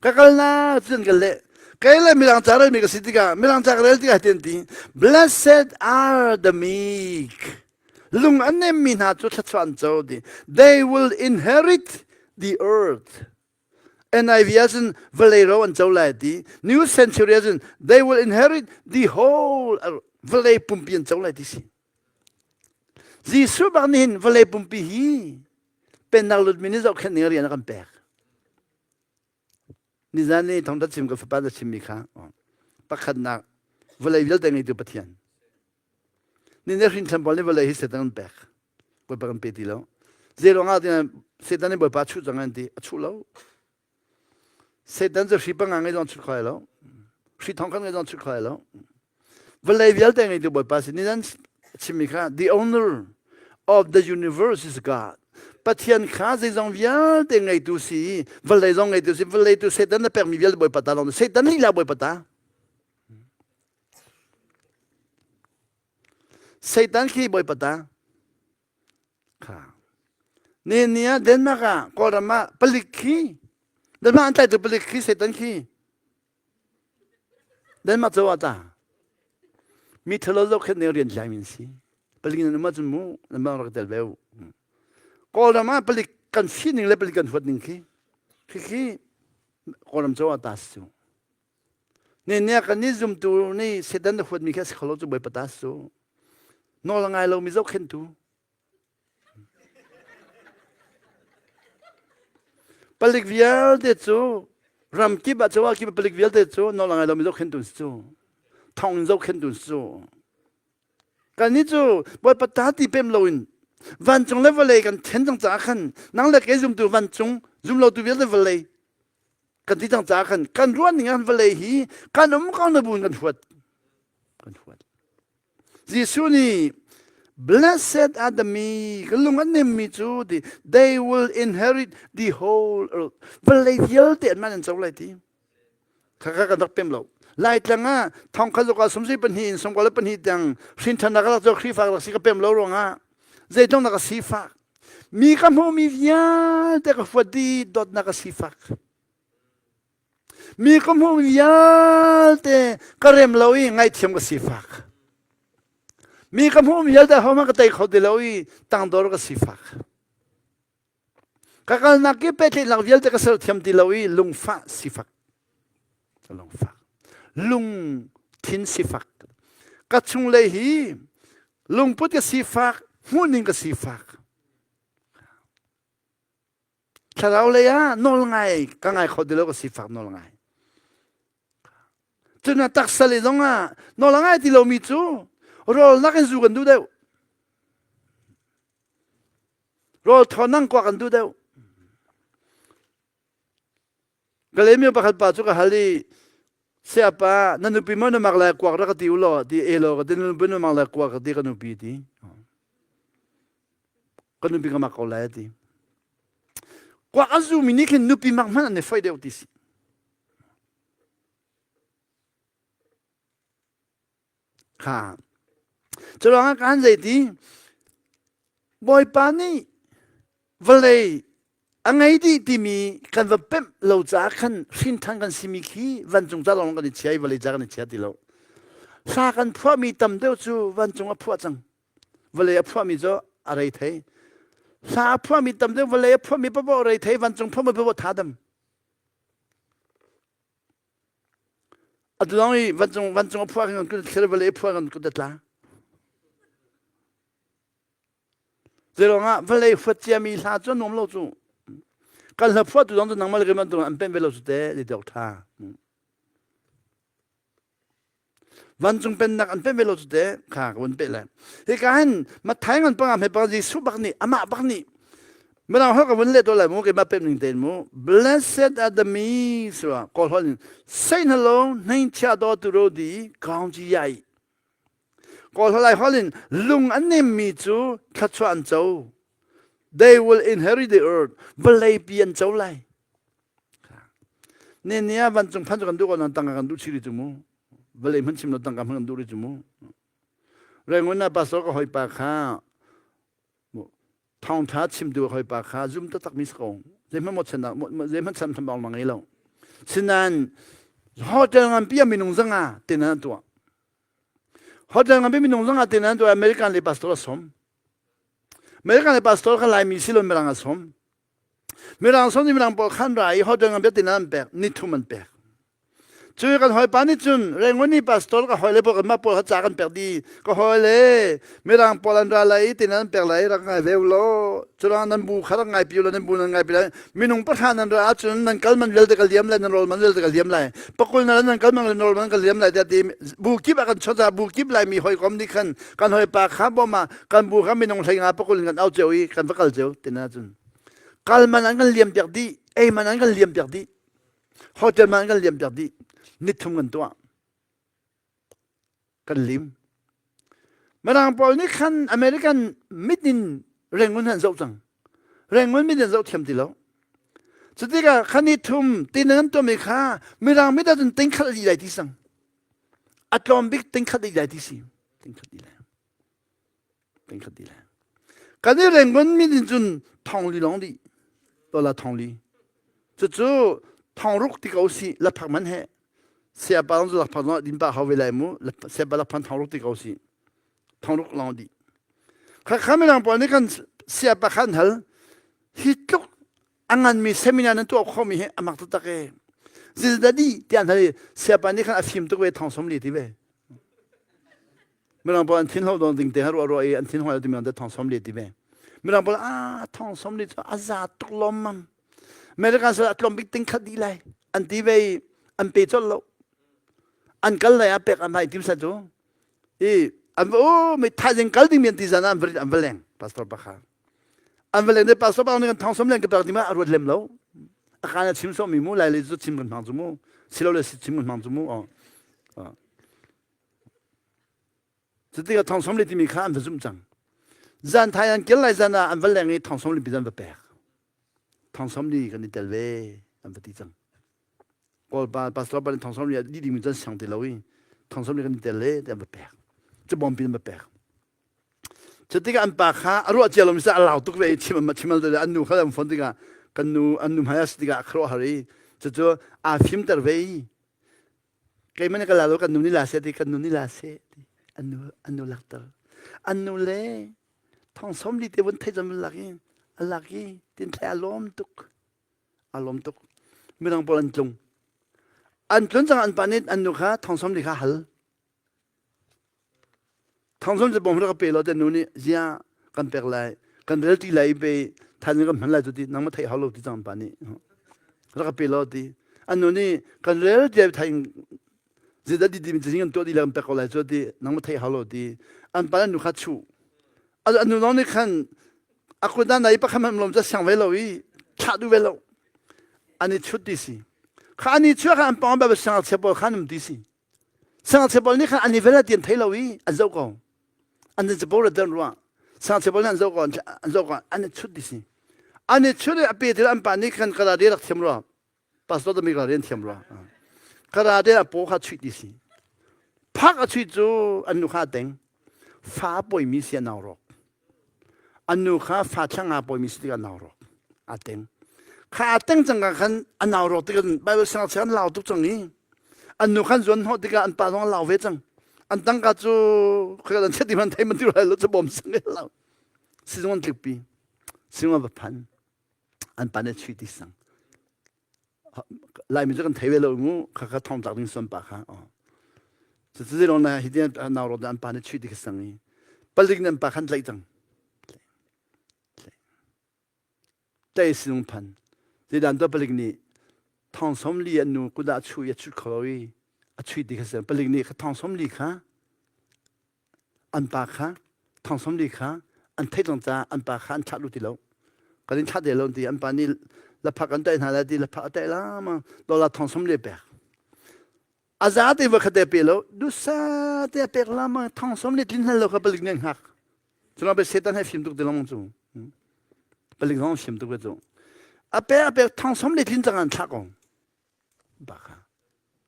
Ka kal na cun ka le kei le mirang ca rel mi ka si tikah mirang ca ka rel tikah tian ti blessed are the meek lung an nem mi hna cu thluachuah an co ti they will inherit the earth NIV ahcun vawlei ro an co lai ti. New Century ahcun they will inherit the whole vawlei pumpi an co lai ti si. Jesuh bak nih hin vawlei pumpi hi pennak lutmi nih zohkhenh ning rian a kan pek. Nizan ni thawngtha chim ka fapa na chimmi kha pakhatnak vawlei vialte ngeitu Pathian. Ni ne hrin pawl nih vawlei hi Satan an pek. Bawipa kan pe ti lo. Zei ruangah tiah Satan nih Bawipa a chuh cang an ti. A chuh lo. Satan cu hri panga ngei zong chuh kho lo. Hri thong khat ngei zong chuh kho lo. Vawlei vialte ngeitu Bawipa si. Ni nan chimmi kha the owner of the universe is God. Pathian kha zeizong vialte ngeitu si, vawlei zong ngeitu si, vawlei tu Satan na pekmi vialte Bawipa ta lawng. Satan lila Bawipa ta. Satan khi Bawipa ta. Kha. Ni ni ah Denmark ah Kawlram ah palik khi Denmark an tlaitu palik khi Satan khi Denmark caw ah ta. Mi thalo zohkhenh ning rian tlai min si. Palik nan um ahcun mu nan bang rak tel ve u. Kawlram ah palik kan si ning le palik kan huat ning khi khi khi Kawlram caw ah ta si cu. Ne ne kan nih zumtu nih Satan na huatmi khi a si kho lo cu Bawipa ta si cu. Nawl a ngai lomi zohkhenhtu. Palik vialte cu ram kip ah cawa kip palik vialte cu nawl a ngai lomi zohkhenhtu si cu. Thong in zohkhenhtu si cu. Kannih cu Bawipa ta ti pem loin vancung le vawlei kan then cang caah khan nang le kei zumtu vancung zumlotu vialte vawlei kan ti cang caah khan kan ruah ning ah vawlei hi kan um ko na buin kan huat kan huat Jesuh nih blessed are the meek lung an nemmi cu ti they will inherit the whole earth vawlei vialte an man an co lai ti khakha kan rak pem lo Laitlang ah thong kha zuka sumsi pahnih in sumkua le pahnih tiang hrin ṭhannak rak cu Khrihfa rak si ka pem lo ruangah. Zeitlung na ka sifak. Mi ka hmuhmi vialte ka huat dih dawtnak ka sifak. Mi ka hmuhmi vialte ka rem lo i ngaihthiam ka sifak. Mi ka hmuhmi vialte ahohmanh ka tei kho ti lo i tangdor ka sifak. Ka kalnak i pehtlaihnak vialte ka serthiam ti lo i lungfah sifak. Lungfak. Lungthin sifak. Ka chunglei hi lungput ka sifak, hmuhning ka sifak. Thlarau lei ah nawl ngai ka ngai kho ti lo ka sifak nawl ngai. Cun a taksa lei zong ah nawl a ngai ti lomi cu rawl nakin zu kan duh deuh. Rawl thaw nang kuak an duh deuh. Kalaymyo pakhat pa cu ka hal i sayapa na nupi maw na mak lai kuak rak ka ti u law ti e law ka ti na nupi na mak lai kuak ka ti ka nupi ti. Ka nupi ka mak ko lai ti. Kuak a zumi nih khin nupi mak hmanh an i foih deuh ti si. Kha. Curuangah kan zeiti Bawipa nih vawlei a ngei dih timi kan va pemh lo caah khan hrinṭhan kan simi khi vancung ca lawng kan i chia i vawlei ca kan i chia ti lo. Hla kan phuahmi tam deuh cu vancung a phuah cang. Vawlei a phuahmi cu a rei thei. Hla a phuahmi tam deuh vawlei a phuahmi paoh a rei thei vancung phuahmi paoh tha dam. Atu lawng i vancung vancung a phuah kan kut thlir vawlei a phuah kan kut a tla. Zeiruangah vawlei huat ciami hla cu nuam lo cu. Kan hla phuah tu zong cu nangmah le keimah tu an pen ve lo cu te ti dok tha. Vancung pennak an pen ve lo cu te kha ka vun peh le. Hika hin Matthai ngan panga hme panga Jesuh bak nih amah bak nih Mirang holh ka vun leh to lai mu keimah pem ning tein mu blessed are the meek sura kawl holh in sei hna lo hnein chia do tu ro di kaung ji yai kawl holh lai holh in lung an nem mi cu thluachuah an co they will inherit the earth vawlei pi an co lai Ne nia vancung phan cu kan duh ko nan tangka kan duh chih rih cu mu. Vawlei hmanh chim lo tangka hmanh kan duh rih cu mu. Rangoon ah pastor ka hawipa kha thawngtha chimtu ka hawipa kha zum taktak mi si ko. Zeihmanh maw chan zeihmanh chan tham bang ngei lo. Sinain hotel nganpi ah minung zanga tin an tuah. Hotel nganpi minung zanga tin an tuah American le pastor a som. American le pastor kha Laimi si lo Mirang a som. Mirang sawm nih mirang pawl khan ra i hotel ngan biatin an pek ni thum an pek. Cu kan hawipa nih cun Rangoon i pastor ka hawile pawl kanmah pawl kha ca kan pek dih. Ka hawile mirang pawl an ra lai i tin an pek lai rak ngai ve u law curuang nan bu kha rak ngai pi u law nan bu nan ngai pi lai minung pahra nan ra ahcun nan kal man vialte ka liam lai nan rawl man vialte ka liam lai pakul na nan kal man nan rawl man ka liam lai tiah ti bu kip ah kan chawt ah bu kip laimi hawikom nih khan kan hawipa kha bawm ah kan bu kha minung hleinga pakul in kan au cio i kan va kal cio tina cun kal man an kan liam piak dih ei man an kan liam piak dih hotel man an kan liam piak dih nithum kan tuah kan lim Mirang pawl nih khan American mit in Rangoon han zoh cang Rangoon mit in zoh thiam ti lo cutikah khan ni thum tin an tuahmi kha Mirang mit ahcun tingkhat a dih lai ti sang a tlawm bik tingkhat a dih lai ti si tingkhat dih lai Tingkhat ti le. Kan i Rangoon min in cun thongli lawng dih. Tola thongli. Cucu thongruk ti ko si laphak man he. Siapa zong cu lakphak zong din pa hau ve lai mu. Siapa lakphak thongruk ti ko si. Thongruk lawng dih. Kha kha mirang pawl nih kan siapa khan hal hi tluk a nganmi seminar nan tuah khawhmi hi a mak taktak e. Zilda di tiah an hal i siapa nih khan a fim tuk ve thong som li ti ve. Mirang pawl an thin hlo dong ding te ha ruah ruah i an thin hoi timi te thong som li ti ve. Mirang pawl a thong som li cu a za tuk lom mam. American sal a tlawm bik ting khat dih lai. An ti ve i an pe colh lo. An kal lai a pek an hai tim sa cu. I an va o mi thaizing kal ding mi an ti zan ah an va an va leng pastor pakha. An va leng de pastor pa nih kan thong som leng ka pek ti ma a ruat lem lo. A kaan a chim so mi mu lai le cu chim kan hmang cu mu. Silo le si chim kan hmang cu mu. Cutikah thong li timi kha an va zumh cang. Zan thai an kil lai zan ah an va leng i thong li pi an va pek. Thong li kan i tel ve an va ti cang. Kawl pa pastor pa nih thong li di ding mi cun siang ti lo i thong li kan i tel le ti an va pek. Cu bawmpi an va pek. Cu tikah an pa kha a ruah cia lomi a lau tuk ve i chim chimal te an nu kha an phone tikah kan nu an nu hmai a si tikah a khuaruah har i cucu aa fimter ve i keimah nih ka la lo kan nu nih la seh ti kan nu nih la seh ti an nu an nu lakter an nu le thong som li te vun thei zam lak i a lak i tin thlai a lawm tuk a lawm tuk midang pawl an tlung an tlun cang an pa nih an nu kha thong som li kha hal Thongzon cu bawm rak ka pe law te nu nih zia kan pek lai kan rel ti lai pe than kan hman lai cu ti nang ma theih hau lo ti cang pa nih rak ka pe law ti an nu nih kan rel ti thai zeidah di di kan tuah di lai kan pek ko lai cu ti nang ma theih hau lo ti an pa nu kha chu an nu zong nih khan a kut na nai pakhat hmanh lom ca siang ve lo i thlah duh ve lo an i chut ti si kha an i chuah kha an pawng ba siang chia pawl khan um ti si Sangchia pawl nih khan an i vel ti an thei lo i an zoh ko. An capo le dan ruah. Sangchia pawl nih an zoh ko, an zoh ko, an i chut ti si. An i chut i a pe til an pa nih khan karate rak thiam rua. Pastor tami karate an thiam rua. Karate a paw kha chuih ti si. Phak a chuih cu an nu kha a teng. Fa a pawimi si a nau rawk. An nu kha fa thla nga pawimi si tikah nau rawk a teng. Kha a teng cang ka khan a nau rawk tikah Bible siangngakchia an lau tuk cang i an nu khan zuan hnawh tikah an pa zong an lau ve cang. An tangka cu khaka an chiat ti man thei man ti lai lo cu bawm sang lo. Sizung an tlikpi. Sizung an va phan. An pa nih chui ti sang. Laimi cu kan thei ve lo mu kha kha thong tlak ding suan pa kha cu cu zilong na hi tiang nau ro an pa nih chui ti kha sang i palik nih an pa khan tlaih cang tlaih sinung phan zeidan to palik nih thong som li an nu kuda chu i a chut kho i a chui ti kha sang palik nih kha thong som li kha an pa kha thong 40 kha an theih cang caah an pa kha an thlah duh ti lo kan in thlah te lo ti an pa nih laphak an taih hna lai ti laphak a taih la ma dollar thong 40 pek a za te va khate pe lo dusa te pek la ma thong 40 tlin hal lo kha palik nih hngak cuna be setan he fim tuk ti long cu palik zong fim tuk ve cu a pe a pek thong 40 tlin cang an thlah ko ba kha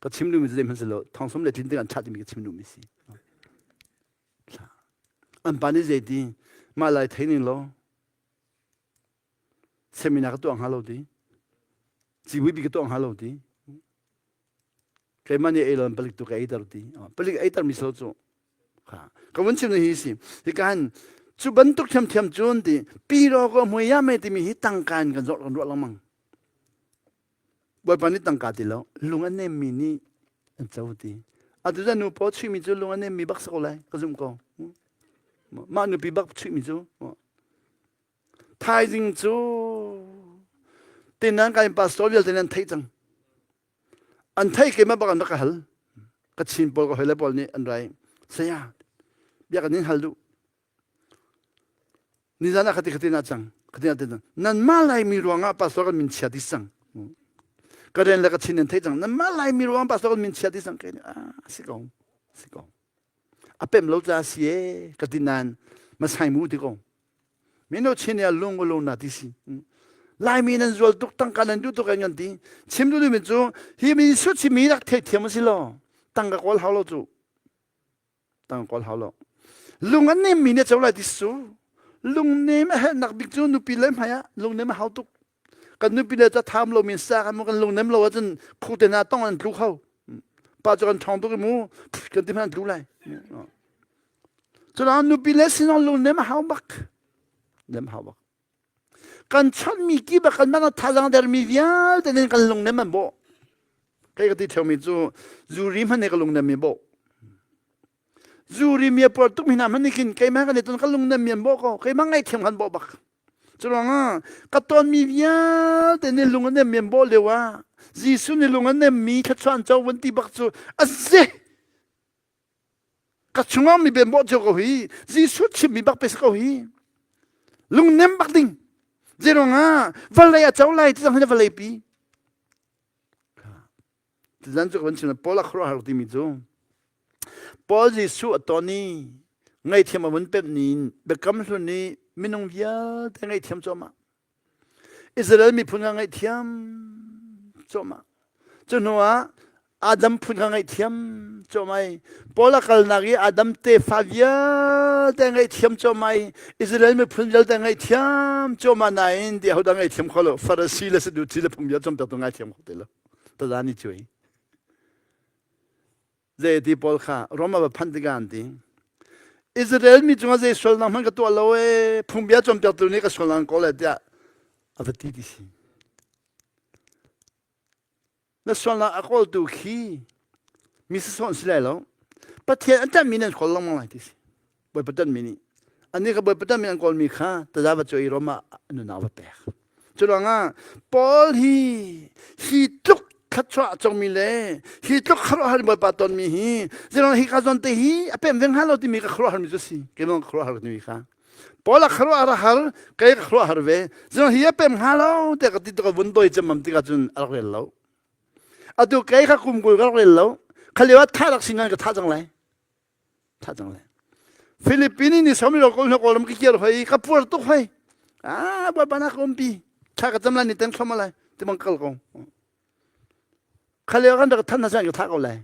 ka chim duhmi cu zeihmanh si lo thong som le tlin tik an thlah timi ka chim duhmi si an pa nih zeiti mah lai thei ning law seminar ka tuah hnga lo ti civui bi ka tuah hnga lo ti keimah nih ei lo palik tu ka ei ter ti palik ei ter mi so cu ka vun chim hi si hi kan cu bantuk thiamthiam cun ti pi ro ko hmui ya me timi hi tangka in kan zawt kan ruah lengmang Bawipa nih tangka ti lo lung a nemmi nih an co ti. Atu zan nu paw chuihmi cu lung a nemmi bak si ko lai ka zumh ko. Mah nupi bak chuihmi cu. Thaizing cu tinan kai pastor vialte nan theih cang. An theih keimah bak an rak ka hal. Ka chin pawl ka hoi le pawl nih an rai. Saya, bia kan in hal duh. Nizan ah khati khati na cang khati na cang nan mah laimi ruangah pastor kan min chia ti cang ka rian le ka chin nan thei cang nan mah laimi ruangah pastor kan min chia ti cang ke ah si ko si ko a pem lo ca si e ka ti nan masai mu ti ko mino chin ya lung lo na ti si laimi nan zual tuk tangka nan duh tuk an ti chim du mi cu hi mi su chi mi rak thei thiam si lo tangka kawl hau lo cu tang kawl hau lo lung an nem mi ne co lai ti su lungnem a herhnak bik cu nupi le hmai ah lungnem a hau tuk kan nupi le ca tham lo min sa kan mu kan lungnem lo ahcun khu te na tong an tlu kho pa cu kan thong tuk i mu kan ti hmanh an tlu lai culang nupi le sinong lungnem a hau bak nem hau bak Kan chonhmi kip ah kan man thazaang dermi vialte nih kan lungnem an bawh. Kei ka ti ṭheumi cu zuri hmanh nih ka lungnem mi bawh. Zuri mi a puar tuk mi hna hmanh nih khin keimah kan i ton ka lungnem mi an bawh ko. Keimah ngaihthiam kan bawh bak. Curuangah ka tonmi vialte nih lung a nem mi an bawh lio ah Jesuh nih lung a nemmi thluachuah an co van ti bak cu a si. Ka chungah mi ben bawh cio ko hi Jesuh chimmi bak pe si ko hi lungnem bak ding zeiruangah vawlei a co lai ti zong hi vawlei pi tizan cu kan chim Paul a khuaruahhar timi cu Paul Jesuh a ton i ngaihthiam a vun pemh ni in biakam hlun i minung vialte ngaihthiam cuahmah Israel miphun kha ngaihthiam cuahmah. Cu hnuah. Adam phun kha ngaihthiam cuahmah Paul a kalnak i Adam tefa vialte ngaihthiam cuahmah Israel miphun vialte ngaihthiam cuahmah nain ti ahodah ngaihthiam kho lo Farasi le Saduci le phungbia cawnpiaktu ngaithiam kho ti lo tazani cuai zei ti Paul kha Rome a va phanh tikah an ti Israel mi cungah zei sualnak hmanh ka tuah lo ee phungbia cawnpiaktu nih ka sualnak an kawl le tiah a va ti ti si Na sualnak a kawltu khi mi sasawh an si lai lo. Pathian an ṭanhmi nih an kawl lengmang lai ti si. Bawipa ṭanhmi nih. Annih kha Bawipa ṭanhmi an kawlmi kha taza va cuai i Rom ah nunnak va pek. Cu ruangah Paul hi hi tluk thluachuah a congmi le hi tluk khuaruahhar in Bawipa tonmi hi zeirang hi ka zawn te hi a pem ve hnga lo timi ka khuaruahharmi cu si. Keimah ka khuaruahhar timi kha. Paul a khuaruah a har, kei ka khuaruah har ve. Zong hi a pem hnga lo tiah ka ti tuk a vun doi cemmam tikah cun a rak rel lo. Atu kei kha kum 20 ka rak rel lo. Kha lio ah tha rak si ngan ka tha cang lai. Tha cang lai. Philippine ni somi ro kol kawlram ka kir hoi ka puar tuk hoi. Ah bawipa na ka umpi. Tha ka cam lai ni ten thlom lai. Ti bang kal ko. Kha lio kan rak than na ka tha ko lai.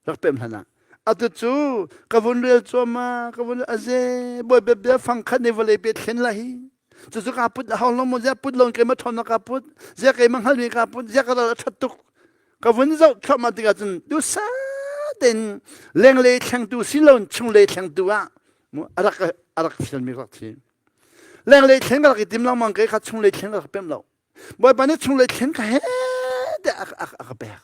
Rak pem hlan ah atu cu ka vun rel cuahmah ka vun aze bawi bia fang khat ne vawlei pe thlen la hi cucu ka put hau lo mo zia put lo keimah ṭhawn ka put zia keimah hngalmi ka put zia ka ral a ṭhat tuk ka vun zoh thluahmah tikah cun dusa tein lenglei thlengtu si lo chunglei thlengtu ah a rak a rak fialmi rak thi lenglei thleng ka rak i tim lengmang ke kha chunglei thleng ka rak pem lo Bawipa nih chunglei thlen kha he tiah a ka pek.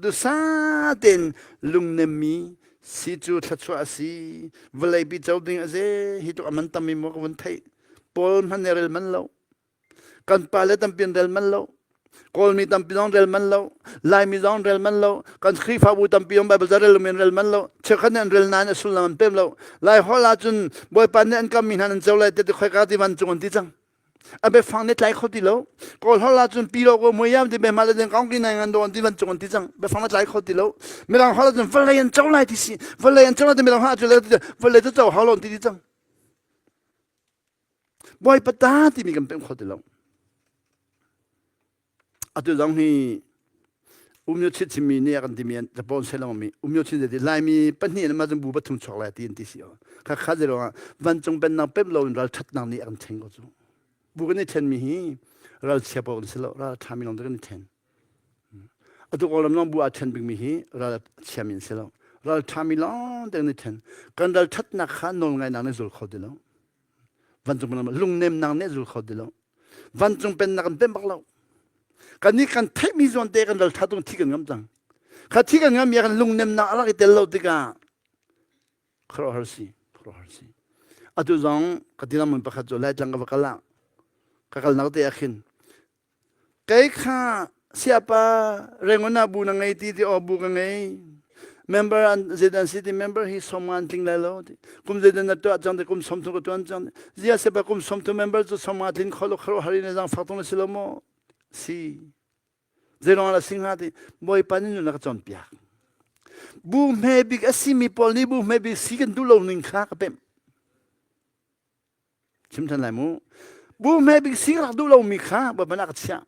Dusa tein lungnemmi si cu thluachuah a si. Vawleipi co ding a ze hi tluk a man tammi maw ka vun theih. Paul hmanh nih rel man lo. Kan pale tampi an rel man lo. Kawlmi tampi zong rel man lo. Laimi zong rel man lo. Kan Khrihfabu tampi zong Bible ca rel lomi an rel man lo. Cheukhat nih an rel nain a sullam an pem lo. Lai holh ahcun Bawipa nih an kammi hna nan co lai ti khoika ti vancung an ti cang. A biafang nih tlai kho ti lo. Kawl holh ahcun pi lo ko muiam ti behma le ding kaung ki nai ngan do an ti vancung an ti cang. Biafang na tlai kho ti lo. Mirang holh ahcun vawlei an co lai ti si. Vawlei an co lai ti mirang holh ahcun le vawlei cu co hau lo an ti ti cang. Bawipa ta timi kan pemh kho ti lo. Atu zong hi umyo chin chimmi nih a kan timi Japan selong mi umyo chin ti Laimi pahnih in mah bu pathum chuak lai ti an ti si o. Kha kha zero ah vancung pennak pem lo in ral thatnak nih a kan then ko cu. Bu kan i then mi hi ral chia paoh kan si lo ral tha mi lawng te kan i then. Atu kawlram lawng bu aa then bik mi hi ral chia mi an si lo. Ral tha mi lawng te kan i then. Kan ral thatnak kha nawl ngainak nih zul kho ti lo. Vancung pennak lungnemnak nih zul kho ti lo. Vancung pennak kan pem bak lo. Kan nih kan theihmi zawn te kan ral tha tung thi kan ngam cang. Kha thi kan ngam mi kan lungnemnak a rak i tel lo tikah khuaruahhar si, khuaruahhar si. Atu zong ka ti mun pakhat cu Laitlang ka va kal ah ka kalnak te ah khin Kei kha siapa Rangoon ah bu na ngei ti ti aw bu ka ngei. Member an zeidan si ti member hi som nga an tling lai lo ti. Kum zeidan na tuah cang ti kum 30 ka tuan cang. Zia siapa kum 30 member cu som nga tlin kho lo kharo hari na zang fak tung na si lo maw? Si. Zeiruang ah si hnga ti Bawipa nih nun a ka cawnpiak. Bu hme bik a simi pawl nih bu hme bik si kan duh lo ning kha ka pemh. Chim ṭhan lai mu. Bu hme bik si rak duh lomi kha Bawipa nih a ka chiah.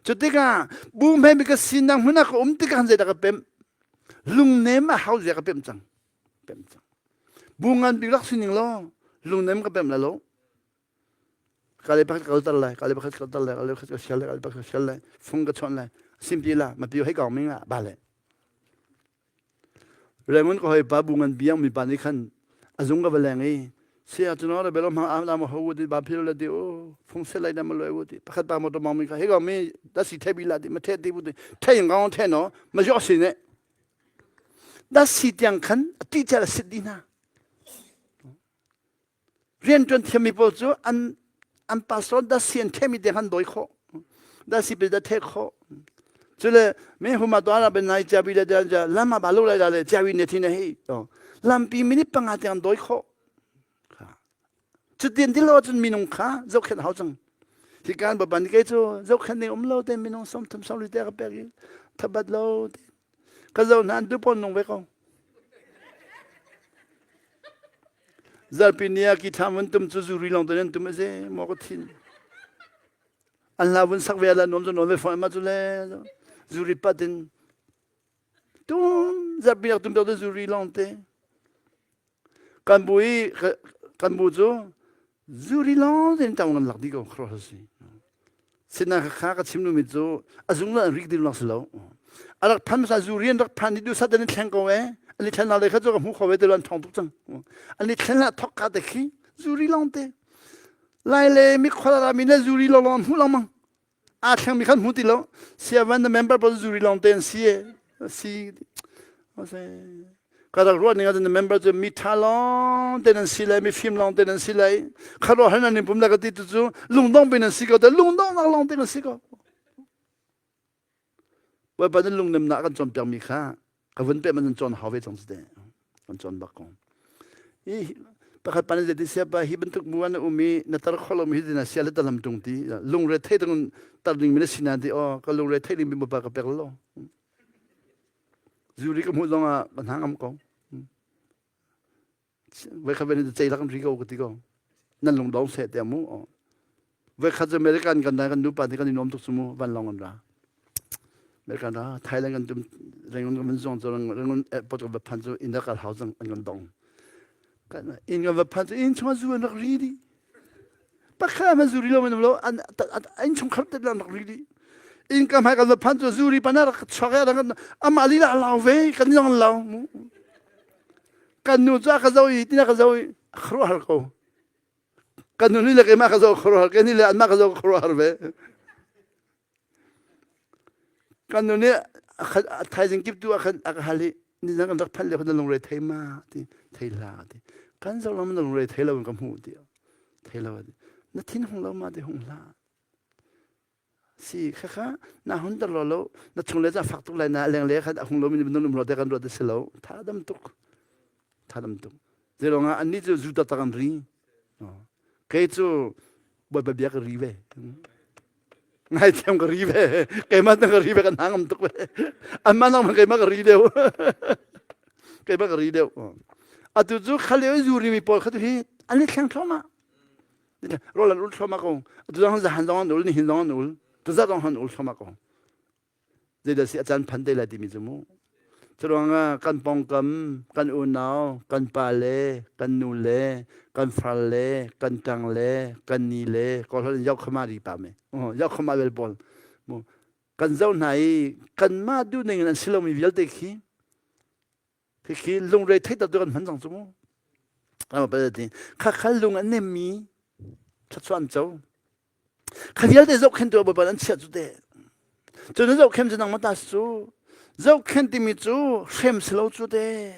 Cu tikah bu hme bik ka sinak hmun ah ka um tikah zeidah ka pemh? Lungnem a hau zia ka pemh cang. Pemh cang. Bu ngan bik rak sining law lungnem ka pemh lai lo. Ka le pakhat ka tar lai, ka le pakhat ka tar lai, ka le pakhat ka sial lai, ka le pakhat ka sial lai, fung ka chawnh lai. Simpi la, ma piu hei kong ming ah ba le. Rangoon ka hawipa bu ngan biang mi pa nih khan a zung ka va leng i saya cu no belo mang am lam ho ti ba phil la ti o phung se lai na ma loi ti pakhat pa mo to mang mi kha he ga mi da si the bi la ti ma the ti bu ti the ing gong the no ma jo si ne da si tiang khan ti cha la sit di na Rianṭuan thiammi pawl cu an an pastor dasi an thehmi te han dawi khawh. Dasi pe da theh khawh. Cule me huma to ala ben nai chabi le da lama ba lo lai da le chabi ne thi ne hei. Lampi minute panga te an dawi khawh. Cutin ti lo cun minung kha zohkhenh hau cang. Hi kan baban ke cu zohkhenh ding um lo te minung som thum som li te ka pek i thabat lo te. Ka zoh hna an tu pon nung ve ko. Zarpi ni ah ki thlam vun tum cu zuri lawng te nan tum a ze maw ka thin. An hla vun sak ve ala nuam cu nuam ve fawn ma cu le zuri pat in. Tum zarhpi rak tum to zuri lawng te. Kan bu i kan bu cu zuri lawng te tam kan lak di ko khro si. Sina kha ka chim mi cu a zung la rik ding lak si lo. A rak phan sa zuri an rak phan ni du sa den thleng ko e. Ani thlen la le kha chu ka hmu kho ve te lan thong tuk cang. Ani thlen la thok ka te khi zuri lawng te. Lai le mi khola mi le zuri lawng lawng hmu lang mang. Aa thlengmi khan hmu ti lo. Siavan the member pawl zuri lawng te an si e. Si. Ka rak ruah ning ahcun the member cu mi ṭha lawng te nan si lai, mi fim lawng te nan si lai. Kharuah har nan in pum la ka ti tu cu lungdong pe nan si ko te lungdong nak lawng te nan si ko. Bawipa nan lungnemnak kan cawnpiakmi kha ka vun peh man cawn hau ve cang te kan cawn bak ko hi pakhat pan zeti sia pa hi bantuk mu an um i na tar kholo mi hi na sia le talam tung ti lungre thei tung tar ding mi na sina ti o ka lungre thei ding mi pa ka pek lo zuri ka hmu zong ah ka hna ngam ko Voi khat ven cei lak ri ko ka ti ko. Nan lung dong seh te mu. Voi khat American kan dai kan nupa te kan i nuam tuk cu mu van long an ra. American ra Thailand kan tum Rangoon kan van zong cu Rangoon airport kan va phan cu inn kal hau cang an kan dong. Kan inn kan va phan cu inn chung zu an rak ri di. Pakhat man zu ri lo man lo an inn chung khar te an rak ri di. Inn ka hmai kan va phan cu zu ri pana rak chuak ya amah lila lau ve kan yong lau mu. Kan nu cu a ka zoh i tina ka zoh i a khuaruahhar ko. Kan nu nih le keimah ka zoh khuaruahhar, kei nih le anmah ka zoh khuaruahhar ve. Kan nu nih a thaizing kip tu a kan a ka hal i nizan kan rak phanh lio khan na lungre thei ma ti thei hlah ti kan zoh lo na lungre thei lo in ka hmuh ti thei lo ti na thin hung lo ma ti hung hlah Si khakha na hun ter lo lo na chung le ca fak tuk lai na leng le khan a hung lo mi nun um lo te kan ruat si lo tha dam tuk tha dam tuk zelong ah anni cu zu taktak an ri kei cu bawipa bia ka ri ve ngai thiam ka ri ve keimah tang ka ri ve kan hangam tuk ve anmah nang keimah ka ri deuh keimah ka ri deuh atu cu khalio zu ri mi pawl kha tu hi an i thleng thluahmah Rawl an ul thluahmah ko. Atu zong zahan zong an ul, nihin zong an ul. Tuzarh zong an ul thluahmah ko. Zeidah si a caan phan te lai timi cu mu. Curuangah kan pawngkam, kan unau, kan pa le, kan nu le, kan far le, kan ṭang le, kan ni le, kawlholh in yokhama ri pa me. Yokhama bel pawl. Mu. Kan zoh hna i kanmah duhning in an si lomi vialte khi Khikhi lungre theih tak tu kan hman cang cu mu. Kha khal lung an nemmi thluachuah an co. Kha vialte zohkhen tu Bawipa an chiah cu te. Cu na zohkhen cu nangmah ta si cu. Zohkhen timi cu hrem si lo cu te.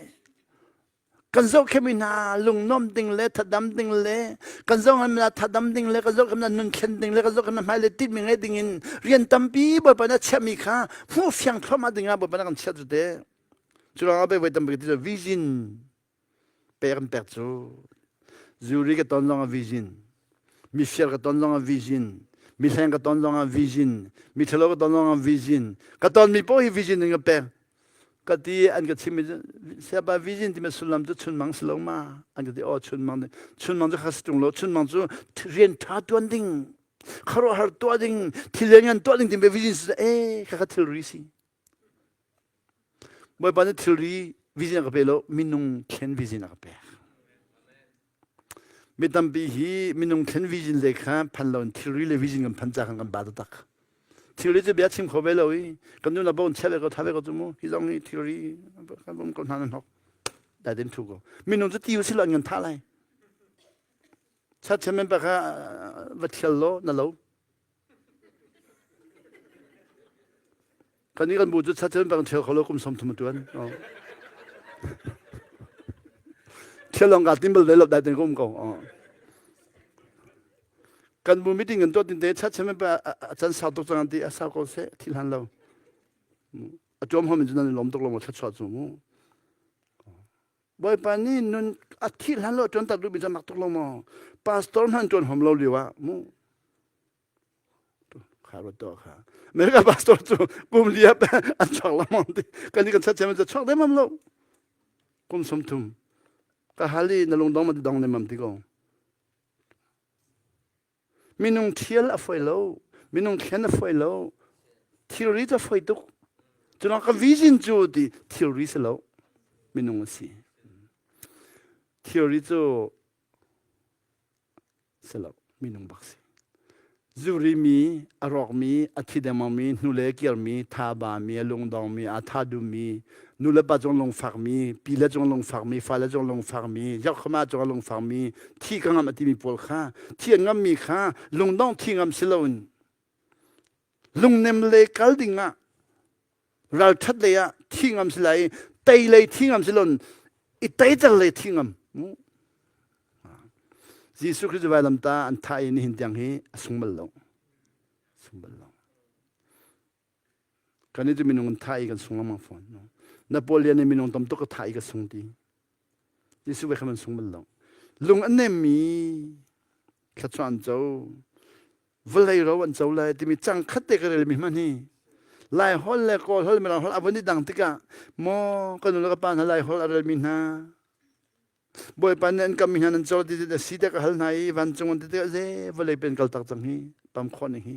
Kan zohkhen mi hna lungnuam ding le thadam ding le kan zohkhen mi hna thadam ding le kan zohkhen mi hna nun thlen ding le kan zohkhen mi hna hmailei tinhmi ngei ding in rian tampi Bawipa na chiahmi kha hmuh fiang thluahmah ding ah Bawipa na kan chiah cu te. Curuangah pei voi tampi ti cu vision pek an pek cu zuri ka ton zongah vision mifir ka ton zongah vision mihleng ka ton zongah vision miṭhalo ka ton zongah vision ka tonmi paoh hi vision in ka pek ka ti an ka chimmi cu siapa vision timi sullam cu chunmang si lo ma an ka ti aw chunmang chunmang cu kha si ṭung lo chunmang cu rian ṭha ṭuan ding khuaruahhar tuah ding thil lianngan tuah ding timi vision si eh kha kha thilri si Bawipa nih thilri vision a ka pe lo, minung thlen vision a ka pek. Mi tampi hi minung thlen vision le kha phan lo in thilri le vision kan phan ca khan kan ba taktak. Thilri cu bia chim kho ve lo i kan nu la bon chia ve ko tha ve ko cu mu hi zong hi thilri kan bom ko hna nan hok dai den thu ko minung cu ti u silo an kan tha lai chat chairman pa kha va thial lo na lo Kan i kan bu cu chan bang thial kho lo kum 30 a tuan. Thial long ka tim bal ve lo dai ten ko um ko. Kan bu meeting kan tuah tin te chat chairman pa a chan sau tuk cang ti a sau ko se thil han lo. A tuam hom in nan lom tuk lo mo thla chu mu. Bawipa nih nun a thih hlan lo tuan tak duh mi mak tuk lo mo. Pastor hman tuan hom lo liwa mu. Kha ruat to kha. America pastor cu kum li an chuak lamang ti. Kan ni kan chat chem chuak dem am lo. Kum 30. Ka hali na lung dong ma dong ne mam ti ko. Minung thial a foi lo. Minung thlen a foi lo. Thilri cu a foi tuk. Cunak ka vision cu ti thilri si lo minung a si. Thilri cu si lo minung bak si. Zuri mi, a rawkmi, a thi dengmangmi, hnule kirmi, thabami, a lungdongmi, a tha dummi, nu le pa cung lungfakmi, pi le cung lungfakmi, fa le cung lungfakmi, yarkhama cung lungfakmi, thi ka ngam a timi pawl kha, thi an ngammi kha lungdong thi ngam si loin lungnem le kal ding ah ralṭhat lei ah thi ngam si lai tei lei thi ngam si loin i teiter lei thi ngam. Jesuh Khrist vailam ta an thah i nihin tiang hi a sung bal lo. Sung bal lo. Kan i cu minung an thah i kan sung lengmang fawn. Napoleon i minung tam tuk ka thah i ka sung ti. Jesuh ve kha man sung bal lo. Lung an nemmi thluachuah an co. Vawlei ro an co lai timi cang khat te ka relmi hmanh hi Lai holh le Kawl holh Mirang holh a vun i dang tikah maw ka nu le ka pa hna Lai holh a relmi hna Bawipa nih an kammi hna nan co ti a si te ka hal hna i vancung an ti tikah ze vawlei pen kal tak cang hi pam khawh ning hi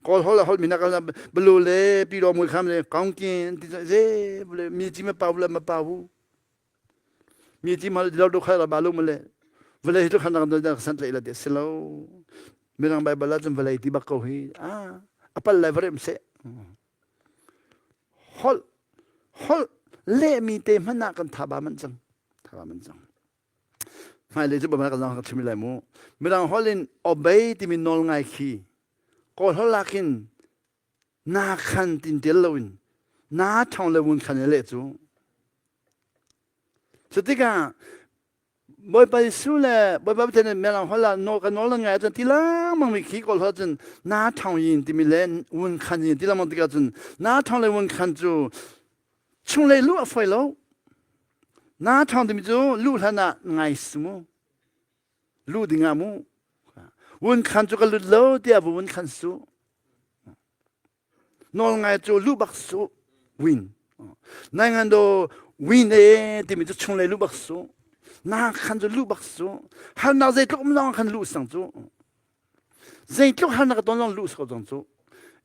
Kawl holh a holh mi hna kal balu le pi ro mui kham le kaungkin an ti ze vawlei mi ci ma pau le ma pau Mi ti mal lo do khal ba lu male vale hi tu khan dang dang san tlai la de silo mirang bible la cun vale ti bak ko hi a apal lai varem se hol hol le mi te hmana kan tha ba man chang tha ba man chang hmai le chu ba kan ka chimi lai mu mirang hol in obey ti mi nol ngai khi kawl hol lakin na khan tin tel loin na thong le vun khan le cu cu tikah Bawipa Jesuh le Bawipa Pathian nih melang hol ah nawl ka nawl na ngai ahcun ti lengmang mi khi kawl hol cun na thong yin timi le vun khan yin ti lengmang tikah cun na thong le vun khan cu chunglei luh a fawi lo na thong timi cu luh hlan ah ngai si mu luh ding ah mu vun khan cu ka lut lo tiah vun khan su Nawl ngai cu lu bak su win. Nai ngan do win e timi cu chunglei lu bak su. Na khan cu lu bak su. Harnak zeitluk um zong khan lu sang cu. Zeitluk harnak ton zong lu ko zong cu.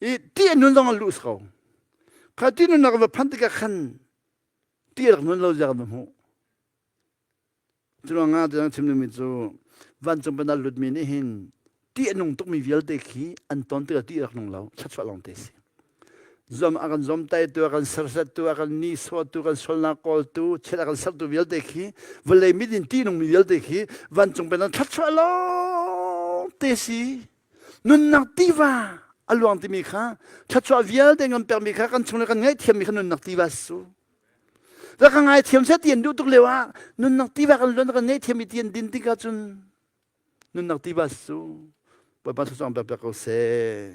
I ti nun zong lu ko. Kha ti nun nak va phan tikah khan ti rak nun lo ziak na hmuh. Curuangah tiang chim dingmi cu vancung pennak lutmi nih hin tih a nung tukmi vialte khi an ton tikah tih rak nung lo thluachuah lawng te si. Zom a kan zomtaitu, a kan serhsattu, a kan nihsawhtu, kan sualnak kawltu, chiat a kan sertu vialte khi vawlei mit in tih nungmi vialte khi vancung pennak thluachuah lawng te si. Nunnak tiva a luang timi kha thluachuah vialte ngan pekmi kha kan chung le kan ngaihthiammi kha nunnak tiva su. Rak ka ngaithiam seh ti an duh tuk lio ah nunnak tiva kan luan kan ngaihthiam i ti an din tikah cun nunnak tiva su Bawipa thluachuah pek ko seh.